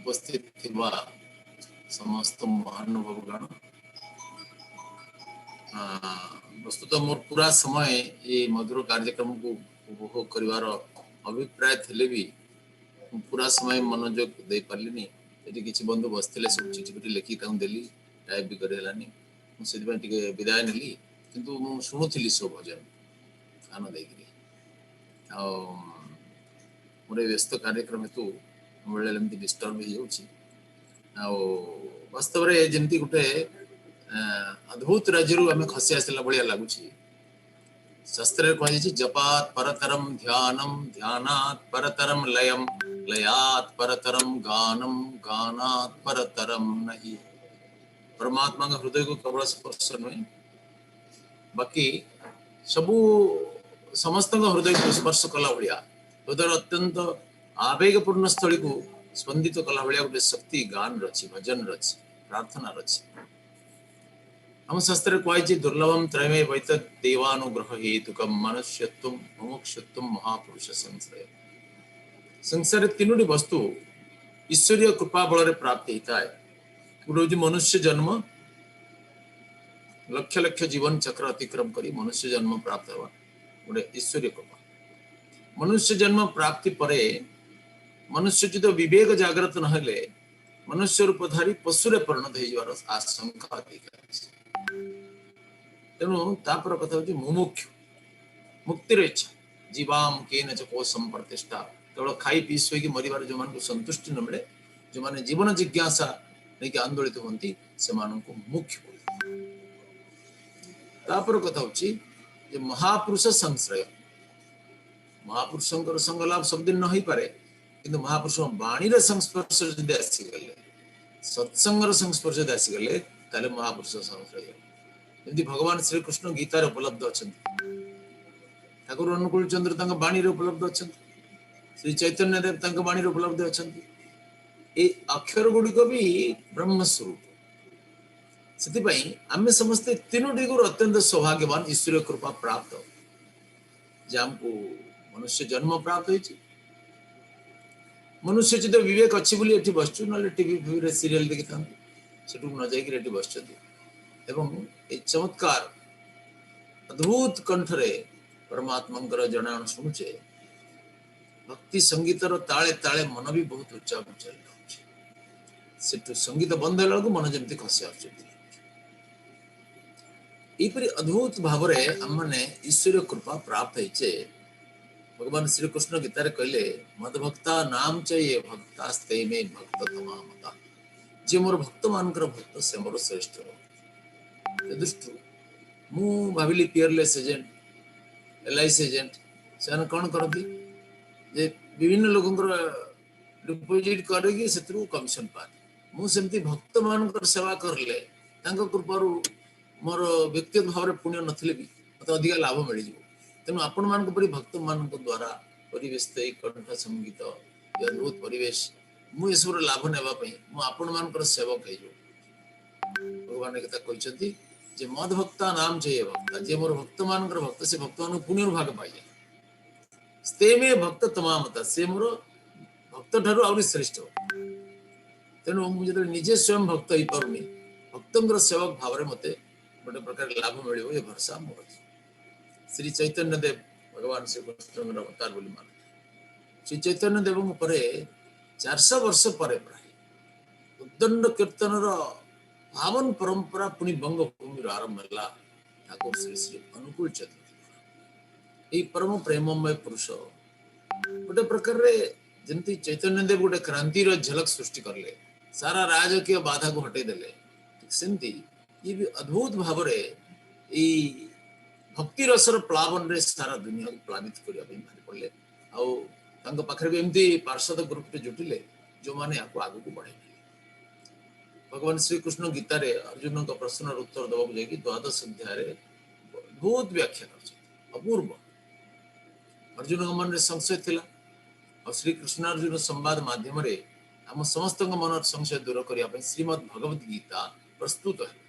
ଉପସ୍ଥିତ ଥିବା ସମସ୍ତ ମହାନୁଭବଗଣ, ବସ୍ତୁତଃ ମୋର ପୁରା ସମୟ ଏଇ ମଧୁର କାର୍ଯ୍ୟକ୍ରମକୁ ଉପଭୋଗ କରିବାର ଅଭିପ୍ରାୟ ଥିଲେ ବି ମୁଁ ପୁରା ସମୟ ମନୋଯୋଗ ଦେଇପାରିଲିନି। ଏଠି କିଛି ବନ୍ଧୁ ବସିଥିଲେ, ସବୁ ଚିଠି ଫିଠି ଲେଖିକି ତାଙ୍କୁ ଦେଲି, ଟାଇପ୍ ବି କରିହେଲାନି। ମୁଁ ସେଥିପାଇଁ ଟିକେ ବିଦାୟ ନେଲି, କିନ୍ତୁ ମୁଁ ଶୁଣୁଥିଲି ସବୁ ଭଜନ କାନ ଦେଇକିରି। ଆଉ ମୋର ଏ ବ୍ୟସ୍ତ କାର୍ଯ୍ୟକ୍ରମ ହେତୁ ମୁଁ ବେଳେବେଳେ ଏମିତି ଡିଷ୍ଟର୍ବ ହେଇଯାଉଛି। ଆଉ ବାସ୍ତବରେ ଯେମିତି ଗୋଟେ ଅଦ୍ଭୁତ ରାଜ୍ୟରୁ ଆମେ ଖସି ଆସିଲା ଭଳିଆ ଲାଗୁଛି। ଶାସ୍ତ୍ରରେ କୁହାଯାଇଛି, ଜପାତ ପରତରମ ଧ୍ୟାନମ, ଧ୍ୟାନାତ ପରତରମ ଲୟମ, ଲୟାତ ପରତରମ ଗାନମ, ଗାନାତ ପରତରମ ନାହିଁ। ପରମାତ୍ମାଙ୍କ ହୃଦୟକୁ କେବଳ ସ୍ପର୍ଶ ନୁହେଁ, ବାକି ସବୁ ସମସ୍ତଙ୍କ ହୃଦୟକୁ ସ୍ପର୍ଶ କଲା ଭଳିଆ, ହୃଦୟର ଅତ୍ୟନ୍ତ ଆବେଗପୂର୍ଣ୍ଣ ସ୍ଥଳୀକୁ ସ୍ପନ୍ଦିତ କଲା ଭଳିଆ ଗୋଟେ ଶକ୍ତି ଗାନର ଅଛି, ଭଜନର ଅଛି, ପ୍ରାର୍ଥନାର ଅଛି। ଆମ ଶାସ୍ତ୍ରରେ କୁହାଯାଇଛି, ଦୁର୍ଲଭମ ତ୍ରୟମେବୈତଦ୍ ଦେବାନୁଗ୍ରହ ହେତୁକମ୍ ମନୁଷ୍ୟତ୍ୱം ମୁମୁକ୍ଷୁତ୍ୱം ମହାପୁରୁଷ ସଂଶ୍ରୟ। ସଂସାରରେ ତିନୋଟି ବସ୍ତୁ ଈଶ୍ୱରୀୟ କୃପା ବଳରେ ପ୍ରାପ୍ତି ହେଇଥାଏ। ଗୋଟେ ହଉଛି ମନୁଷ୍ୟ ଜନ୍ମ। ଲକ୍ଷ ଲକ୍ଷ ଜୀବନ ଚକ୍ର ଅତିକ୍ରମ କରି ମନୁଷ୍ୟ ଜନ୍ମ ପ୍ରାପ୍ତ ହେବା ଗୋଟେ ଈଶ୍ୱରୀୟ କୃପା। ମନୁଷ୍ୟ ଜନ୍ମ ପ୍ରାପ୍ତି ପରେ ମନୁଷ୍ୟ ଯଦି ବିବେକ ଜାଗ୍ରତ ନହେଲେ ମନୁଷ୍ୟ ରୂପଧାରୀ ପଶୁରେ ପରିଣତ ହେଇଯିବାର ଆଶଙ୍କା ଅଧିକା ଅଛି। ତେଣୁ ତାପର କଥା ହଉଛି ମୁମୁକ୍ଷୁ, ମୁକ୍ତିର ଇଚ୍ଛା। ଜୀବାମ କେନ ଚ କୋଶମ ପ୍ରତିଷ୍ଠା। କେବଳ ଖାଇ ପିଇ ଶୋଇକି ମରିବାର ଯୋଉମାନଙ୍କୁ ସନ୍ତୁଷ୍ଟି ନ ମିଳେ, ଯୋଉମାନେ ଜୀବନ ଜିଜ୍ଞାସା ନେଇକି ଆନ୍ଦୋଳିତ ହୁଅନ୍ତି, ସେମାନଙ୍କୁ ମୁମୁକ୍ଷୁ କୁହାଯାଏ। ତାପର କଥା ହଉଛି ଯେ ମହାପୁରୁଷ ସଂଶ୍ରୟ। ମହାପୁରୁଷଙ୍କର ସଙ୍ଗ ଲାଭ ସବୁଦିନ ନ ହେଇପାରେ, କିନ୍ତୁ ମହାପୁରୁଷଙ୍କ ବାଣୀର ସଂସ୍ପର୍ଶ ଯଦି ଆସିଗଲେ, ସତ୍ସଙ୍ଗର ସଂସ୍ପର୍ଶ ଯଦି ଆସିଗଲେ, ତାହେଲେ ମହାପୁରୁଷ ସଂଶ୍ରୟ। ଯେମିତି ଭଗବାନ ଶ୍ରୀକୃଷ୍ଣ ଗୀତାରେ ଉପଲବ୍ଧ ଅଛନ୍ତି, ଠାକୁର ଅନୁକୂଳ ଚନ୍ଦ୍ର ତାଙ୍କ ବାଣୀରେ ଉପଲବ୍ଧ ଅଛନ୍ତି, ଶ୍ରୀ ଚୈତନ୍ୟ ଦେବ ତାଙ୍କ ବାଣୀରେ ଉପଲବ୍ଧ ଅଛନ୍ତି। ଏଇ ଅକ୍ଷର ଗୁଡିକ ବି ବ୍ରହ୍ମ ସ୍ୱରୂପ। ସେଥିପାଇଁ ଆମେ ସମସ୍ତେ ତିନୋଟି ଗୁରୁ ଅତ୍ୟନ୍ତ ସୌଭାଗ୍ୟବାନ, ଈଶ୍ୱରୀୟ କୃପା ପ୍ରାପ୍ତ, ଯେ ଆମକୁ ମନୁଷ୍ୟ ଜନ୍ମ ପ୍ରାପ୍ତ ହେଇଛି। ମନୁଷ୍ୟ ଯଦି ବିବେକ ଅଛି ବୋଲି ଏଠି ବସିଛୁ, ନହେଲେ ଟିଭି ଫିଭିରେ ସିରିଏଲ ଦେଖିଥାନ୍ତୁ। ସେଠୁ ନ ଯାଇକିରି ଏଠି ବସିଛନ୍ତି ଏବଂ ଏଇ ଚମତ୍କାର ଅଦ୍ଭୁତ କଣ୍ଠରେ ପରମାତ୍ମାଙ୍କର ଜଣାଣ ଶୁଣୁଛେ। ଭକ୍ତି ସଙ୍ଗୀତର ତାଳେ ତାଳେ ମନ ବି ବହୁତ ଉଚ୍ଚା ଉଚ୍ଚାରେ ରହୁଛି। ସେଠୁ ସଙ୍ଗୀତ ବନ୍ଦ ହେଲା ବେଳକୁ ମନ ଯେମିତି ଖସି ଆସୁଛନ୍ତି। ଏହିପରି ଅଦ୍ଭୁତ ଭାବରେ ଆମମାନେ ଈଶ୍ୱରୀୟ କୃପା ପ୍ରାପ୍ତ ହେଇଛେ। ଭଗବାନ ଶ୍ରୀକୃଷ୍ଣ ଗୀତାରେ କହିଲେ, ମଦଭକ୍ତା ନାମ ଚ ୟେ ଭକ୍ତାସ୍ତେ ମେ ଭକ୍ତ ତମା ମତା। ଯିଏ ମୋର ଭକ୍ତ ମାନଙ୍କର ଭକ୍ତ, ସେ ମୋର ଶ୍ରେଷ୍ଠ ଭକ୍ତ। ଏ ଦୃଷ୍ଟିରୁ ମୁଁ ଭାବିଲି, ପିୟରଲେସ୍ ଏଜେଣ୍ଟ, ଏଲ୍ଆଇସି ଏଜେଣ୍ଟ, ସେମାନେ କଣ କରନ୍ତି ଯେ ବିଭିନ୍ନ ଲୋକଙ୍କର ଡିପୋଜିଟ୍ କରିକି ସେଥିରୁ କମିଶନ ପାଆନ୍ତି। ମୁଁ ସେମିତି ଭକ୍ତ ମାନଙ୍କର ସେବା କରିଲେ ତାଙ୍କ କୃପାରୁ ମୋର ବ୍ୟକ୍ତିଗତ ଭାବରେ ପୁଣ୍ୟ ନଥିଲେ ବି ମତେ ଅଧିକା ଲାଭ ମିଳିଯିବ। ତେଣୁ ଆପଣମାନଙ୍କ ପରି ଭକ୍ତମାନଙ୍କ ଦ୍ୱାରା ପରିବେଶିତ ଏଇ କଣ୍ଠ ସଙ୍ଗୀତ, ଏ ଅଦ୍ଭୁତ ପରିବେଶ, ମୁଁ ଏସବୁର ଲାଭ ନେବା ପାଇଁ ମୁଁ ଆପଣମାନଙ୍କର ସେବକ ହେଇଯିବ। ଭଗବାନ ଏ କଥା କହିଛନ୍ତି ଯେ ମଦ ଭକ୍ତା ନାମ ଯେ ଭକ୍ତା, ଯିଏ ମୋର ଭକ୍ତ ମାନଙ୍କର ଭକ୍ତ, ସେ ଭକ୍ତମାନଙ୍କୁ ପୁଣ୍ୟରୁ ଭାଗ ପାଇଯାଏ। ସ୍ତେ ମେ ଭକ୍ତ ତମାମତା, ସେ ମୋର ଭକ୍ତ ଠାରୁ ଆହୁରି ଶ୍ରେଷ୍ଠ। ତେଣୁ ମୁଁ ଯେତେବେଳେ ନିଜେ ସ୍ୱୟଂ ଭକ୍ତ ହେଇପାରୁନି, ଭକ୍ତଙ୍କର ସେବକ ଭାବରେ ମତେ ଗୋଟେ ପ୍ରକାର ଲାଭ ମିଳିବ, ଏ ଭରସା ମୋର ଅଛି। ଶ୍ରୀ ଚୈତନ୍ୟ ଦେବ ଭଗବାନ ଶ୍ରୀକୃଷ୍ଣଙ୍କର ଅବତାର ବୋଲି ମାନନ୍ତି। ଶ୍ରୀ ଚୈତନ୍ୟ ଦେବଙ୍କ ପରେ 400 ବର୍ଷ ପରେ ପ୍ରାୟ ଉଦ୍ଦଣ୍ଡ କୀର୍ତ୍ତନର ପାବନ ପରମ୍ପରା ପୁଣି ବଙ୍ଗଭୂମିରୁ ଆରମ୍ଭ ହେଲା ଠାକୁର ଶ୍ରୀ ଶ୍ରୀ ଅନୁକୂଳ ଚନ୍ଦ୍ର। ଏଇ ପରମ ପ୍ରେମମୟ ପୁରୁଷ ଗୋଟେ ପ୍ରକାରରେ ଯେମିତି ଚୈତନ୍ୟ ଦେବ ଗୋଟେ କ୍ରାନ୍ତିର ଝଲକ ସୃଷ୍ଟି କଲେ, ସାରା ରାଜକୀୟ ବାଧାକୁ ହଟେଇ ଦେଲେ, ଠିକ ସେମିତି ଇଏ ବି ଅଦ୍ଭୁତ ଭାବରେ ଏଇ ଭକ୍ତି ରସର ପ୍ଲାବନରେ ସାରା ଦୁନିଆକୁ ପ୍ଲାବିତ କରିବା ପାଇଁ ବାହାରି ପଡ଼ିଲେ। ଆଉ ତାଙ୍କ ପାଖରେ ବି ଏମିତି ପାର୍ଷଦ ଗ୍ରୁପଟେ ଜୁଟିଲେ, ଯୋଉମାନେ ୟାକୁ ଆଗକୁ ବଢେଇଲେ। ଭଗବାନ ଶ୍ରୀକୃଷ୍ଣ ଗୀତାରେ ଅର୍ଜୁନଙ୍କ ପ୍ରଶ୍ନର ଉତ୍ତର ଦେବାକୁ ଯାଇକି ଦ୍ୱାଦଶ ଅଧ୍ୟାୟରେ ବହୁତ ବ୍ୟାଖ୍ୟା କରିଛନ୍ତି, ଅପୂର୍ବ। ଅର୍ଜୁନଙ୍କ ମନରେ ସଂଶୟ ଥିଲା, ଆଉ ଶ୍ରୀକୃଷ୍ଣ ଅର୍ଜୁନ ସମ୍ବାଦ ମାଧ୍ୟମରେ ଆମ ସମସ୍ତଙ୍କ ମନର ସଂଶୟ ଦୂର କରିବା ପାଇଁ ଶ୍ରୀମଦ୍ ଭଗବତ ଗୀତା ପ୍ରସ୍ତୁତ ହେଲା।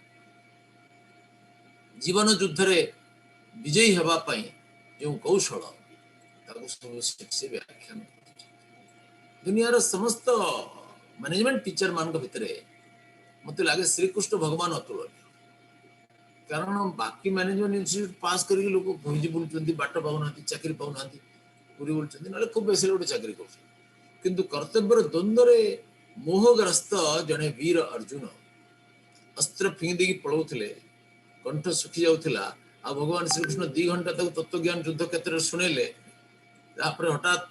ଜୀବନ ଯୁଦ୍ଧରେ ବିଜୟୀ ହେବା ପାଇଁ ଯେଉଁ କୌଶଳ, ତାକୁ ସବୁ ସେଠି ସେ ବ୍ୟାଖ୍ୟାନ କରୁଛନ୍ତି। ଦୁନିଆର ସମସ୍ତ ମ୍ୟାନେଜମେଣ୍ଟ ମ୍ୟାନେଜମେଣ୍ଟ ଟିଚର ମାନଙ୍କ ଭିତରେ ମତେ ଲାଗେ ଶ୍ରୀକୃଷ୍ଣ ଭଗବାନ ଅତୁଳନୀୟ। କାରଣ ବାକି ମ୍ୟାନେଜମେଣ୍ଟ ଇନଷ୍ଟିଚ୍ୟୁଟ ପାସ୍ କରିକି ଲୋକ ଘୁଞ୍ଜି ବୁଲୁଛନ୍ତି, ବାଟ ପାଉନାହାନ୍ତି, ଚାକିରି ପାଉନାହାନ୍ତି, ଘୁରି ବୁଲୁଛନ୍ତି, ନହେଲେ ଖୁବ ବେଶୀ ଗୋଟେ ଚାକିରି କରୁଛନ୍ତି। କିନ୍ତୁ କର୍ତ୍ତବ୍ୟର ଦ୍ୱନ୍ଦ୍ୱରେ ମୋହଗ୍ରସ୍ତ ଜଣେ ବୀର ଅର୍ଜୁନ ଅସ୍ତ୍ର ଫିଙ୍ଗି ଦେଇକି ପଳଉଥିଲେ, କଣ୍ଠ ଶୁଖି ଯାଉଥିଲା, ଆଉ ଭଗବାନ ଶ୍ରୀକୃଷ୍ଣ 2 ଘଣ୍ଟା ତାକୁ ତତ୍ତ୍ୱଜ୍ଞାନ ଯୁଦ୍ଧ କ୍ଷେତ୍ରରେ ଶୁଣେଇଲେ। ତାପରେ ହଠାତ୍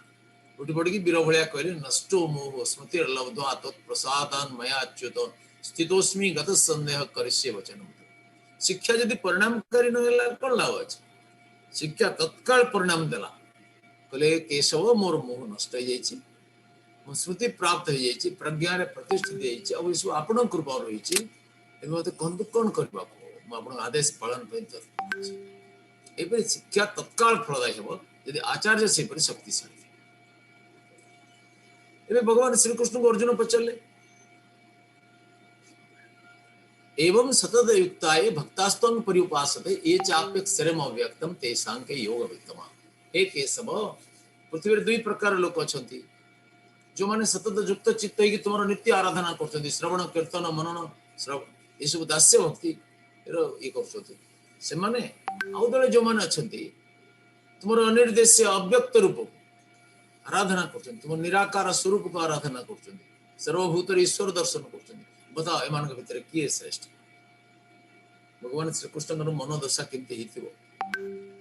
ଉଠି ପଡିକି ବୀର ଭଳିଆ କହିଲେ, "ନଷ୍ଟୋ ମୋହ ସ୍ମୃତିର୍ଲବ୍ଧ୍ୱା ତତ୍ପ୍ରସାଦାନ୍ ମୟାଚ୍ୟୁତ ସ୍ଥିତୋସ୍ମି ଗତ ସନ୍ଦେହ କରିଷ୍ୟେ ବଚନ।" ଶିକ୍ଷା ଯଦି ପରିଣାମକାରୀ ନ ହେଲା, କଣ ଲାଭ ଅଛି? ଶିକ୍ଷା ତତ୍କାଳ ପରିଣାମ ଦେଲା। କହିଲେ, "କେଶବ, ମୋର ମୋହ ନଷ୍ଟ ହେଇଯାଇଛି, ମୁଁ ସ୍ମୃତି ପ୍ରାପ୍ତ ହେଇଯାଇଛି, ପ୍ରଜ୍ଞାରେ ପ୍ରତିଷ୍ଠିତ ହେଇଛି, ଆଉ ଏସବୁ ଆପଣଙ୍କ କୃପା ରହିଛି। ଏବେ ମତେ କୁହନ୍ତୁ କଣ କରିବାକୁ ହବ? ମୁଁ ଆପଣଙ୍କ ଆଦେଶ ପାଳନ ପାଇଁ ତତ୍ପର ଅଛି।" ଏପରି ଶିକ୍ଷା ତତ୍କାଳ ଫଳଦାୟୀ ହେବ ଯଦି ଆଚାର୍ଯ୍ୟ ସେପରି ଶକ୍ତିଶାଳୀ। ଏବେ ଭଗବାନ ଶ୍ରୀକୃଷ୍ଣଙ୍କୁ ଅର୍ଜୁନ ପଚାରିଲେ, "एवं सतत युक्ता ये भक्तास्त्वां पर्युपासते, ये चाप्यक्षरम अव्यक्तम तेषां के ଯୋଗ ବିତ୍ତମା।" ହେ କେଶବ, ପୃଥିବୀରେ ଦୁଇ ପ୍ରକାର ଲୋକ ଅଛନ୍ତି। ଯୋଉମାନେ ସତତ ଯୁକ୍ତ ଚିତ୍ତ ହେଇକି ତୁମର ନିତ୍ୟ ଆରାଧନା କରୁଛନ୍ତି, ଶ୍ରବଣ, କୀର୍ତ୍ତନ, ମନନ, ଏସବୁ ଦାସ୍ୟ ଭକ୍ତି ର ଇଏ କରୁଛନ୍ତି ସେମାନେ। ଆଉ ଦଳେ ଯୋଉମାନେ ଅଛନ୍ତି, ତୁମର ଅନିର୍ଦ୍ଦେଶ୍ୟ ଅବ୍ୟକ୍ତ ରୂପକୁ ଆରାଧନା କରୁଛନ୍ତି, ତୁମ ନିରାକାର ସ୍ୱରୂପକୁ ଆରାଧନା କରୁଛନ୍ତି, ସର୍ବଭୂତରେ ଈଶ୍ୱର ଦର୍ଶନ କରୁଛନ୍ତି। ବତାଅ, ଏମାନଙ୍କ ଭିତରେ କିଏ ଶ୍ରେଷ୍ଠ? ଭଗବାନ ଶ୍ରୀକୃଷ୍ଣଙ୍କର ମନ ଦଶା କେମିତି ହେଇଥିବ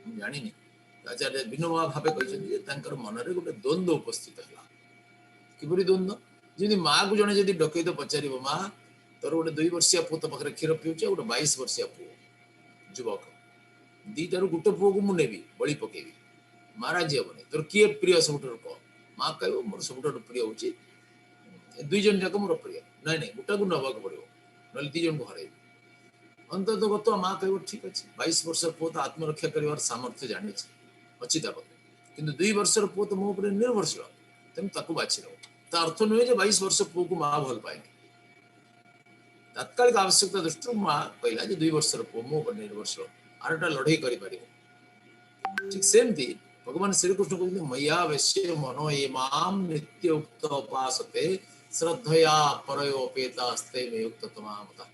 ମୁଁ ଜାଣିନି। ଆଚାର୍ଯ୍ୟ ବିନୋବା ଭାବେ କହିଛନ୍ତି ଯେ ତାଙ୍କର ମନରେ ଗୋଟେ ଦ୍ୱନ୍ଦ୍ୱ ଉପସ୍ଥିତ ହେଲା। କିପରି ଦ୍ୱନ୍ଦ୍ୱ? ଯେମିତି ମାକୁ ଜଣେ ଯଦି ଡକେଇତ ପଚାରିବ, "ମା, ତୋର ଗୋଟେ 2 ବର୍ଷିଆ ପୁଅ ତୋ ପାଖରେ କ୍ଷୀର ପିଉଛି, ଆଉ ଗୋଟେ 22 ବର୍ଷିଆ ପୁଅ ଯୁବକ, ଦିଟାରୁ ଗୋଟେ ପୁଅକୁ ମୁଁ ନେବି, ବଳି ପକେଇବି, ମା ରାଜି ହବନି, ତୋର କିଏ ପ୍ରିୟ ସବୁଠାରୁ କହ।" ମା କହିବ, "ମୋର ସବୁଠାରୁ ପ୍ରିୟ ହଉଛି ଏ ଦୁଇ ଜଣ ଯାକ ମୋର ପ୍ରିୟ।" "ନାଇଁ ନାଇଁ, ଗୋଟାକୁ ନେବାକୁ ପଡିବ, ନହେଲେ ଦି ଜଣଙ୍କୁ ହରାଇବି।" ଅନ୍ତତଃ ମା କହିବ, "ଠିକ ଅଛି, 22 ବର୍ଷର ପୁଅ ତ ଆତ୍ମରକ୍ଷା କରିବାର ସାମର୍ଥ୍ୟ ଜାଣିଛି, ଅଛି ତା ପାଖରେ, କିନ୍ତୁ 2 ବର୍ଷର ପୁଅ ତ ମୋ ଉପରେ ନିର୍ଭରଶୀଳ, ତେଣୁ ତାକୁ ବାଛି ନେବ।" ତା ଅର୍ଥ ନୁହେଁ ଯେ 22 ବର୍ଷ ପୁଅକୁ ମା ଭଲ ପାଏନି। ତାତ୍କାଳିକ ଆବଶ୍ୟକତା ଦୃଷ୍ଟିରୁ ମା କହିଲା ଯେ 2 ବର୍ଷର ପୁଅ ମୋ ଉପରେ ନିର୍ଭରଶୀଳ, ଆରଟା ଲଢେଇ କରିପାରିବ। ଠିକ ସେମିତି ଭଗବାନ ଶ୍ରୀକୃଷ୍ଣ କହୁଛନ୍ତି, "ମୟ୍ୟାବେଶ୍ୟ ମନୋ ୟେ ମାମ୍ ନିତ୍ୟ ଯୁକ୍ତା ଉପାସତେ, ଶ୍ରଦ୍ଧୟା ପରୟୋପେତାସ୍ତେ ମେ ଯୁକ୍ତତମା ମତା।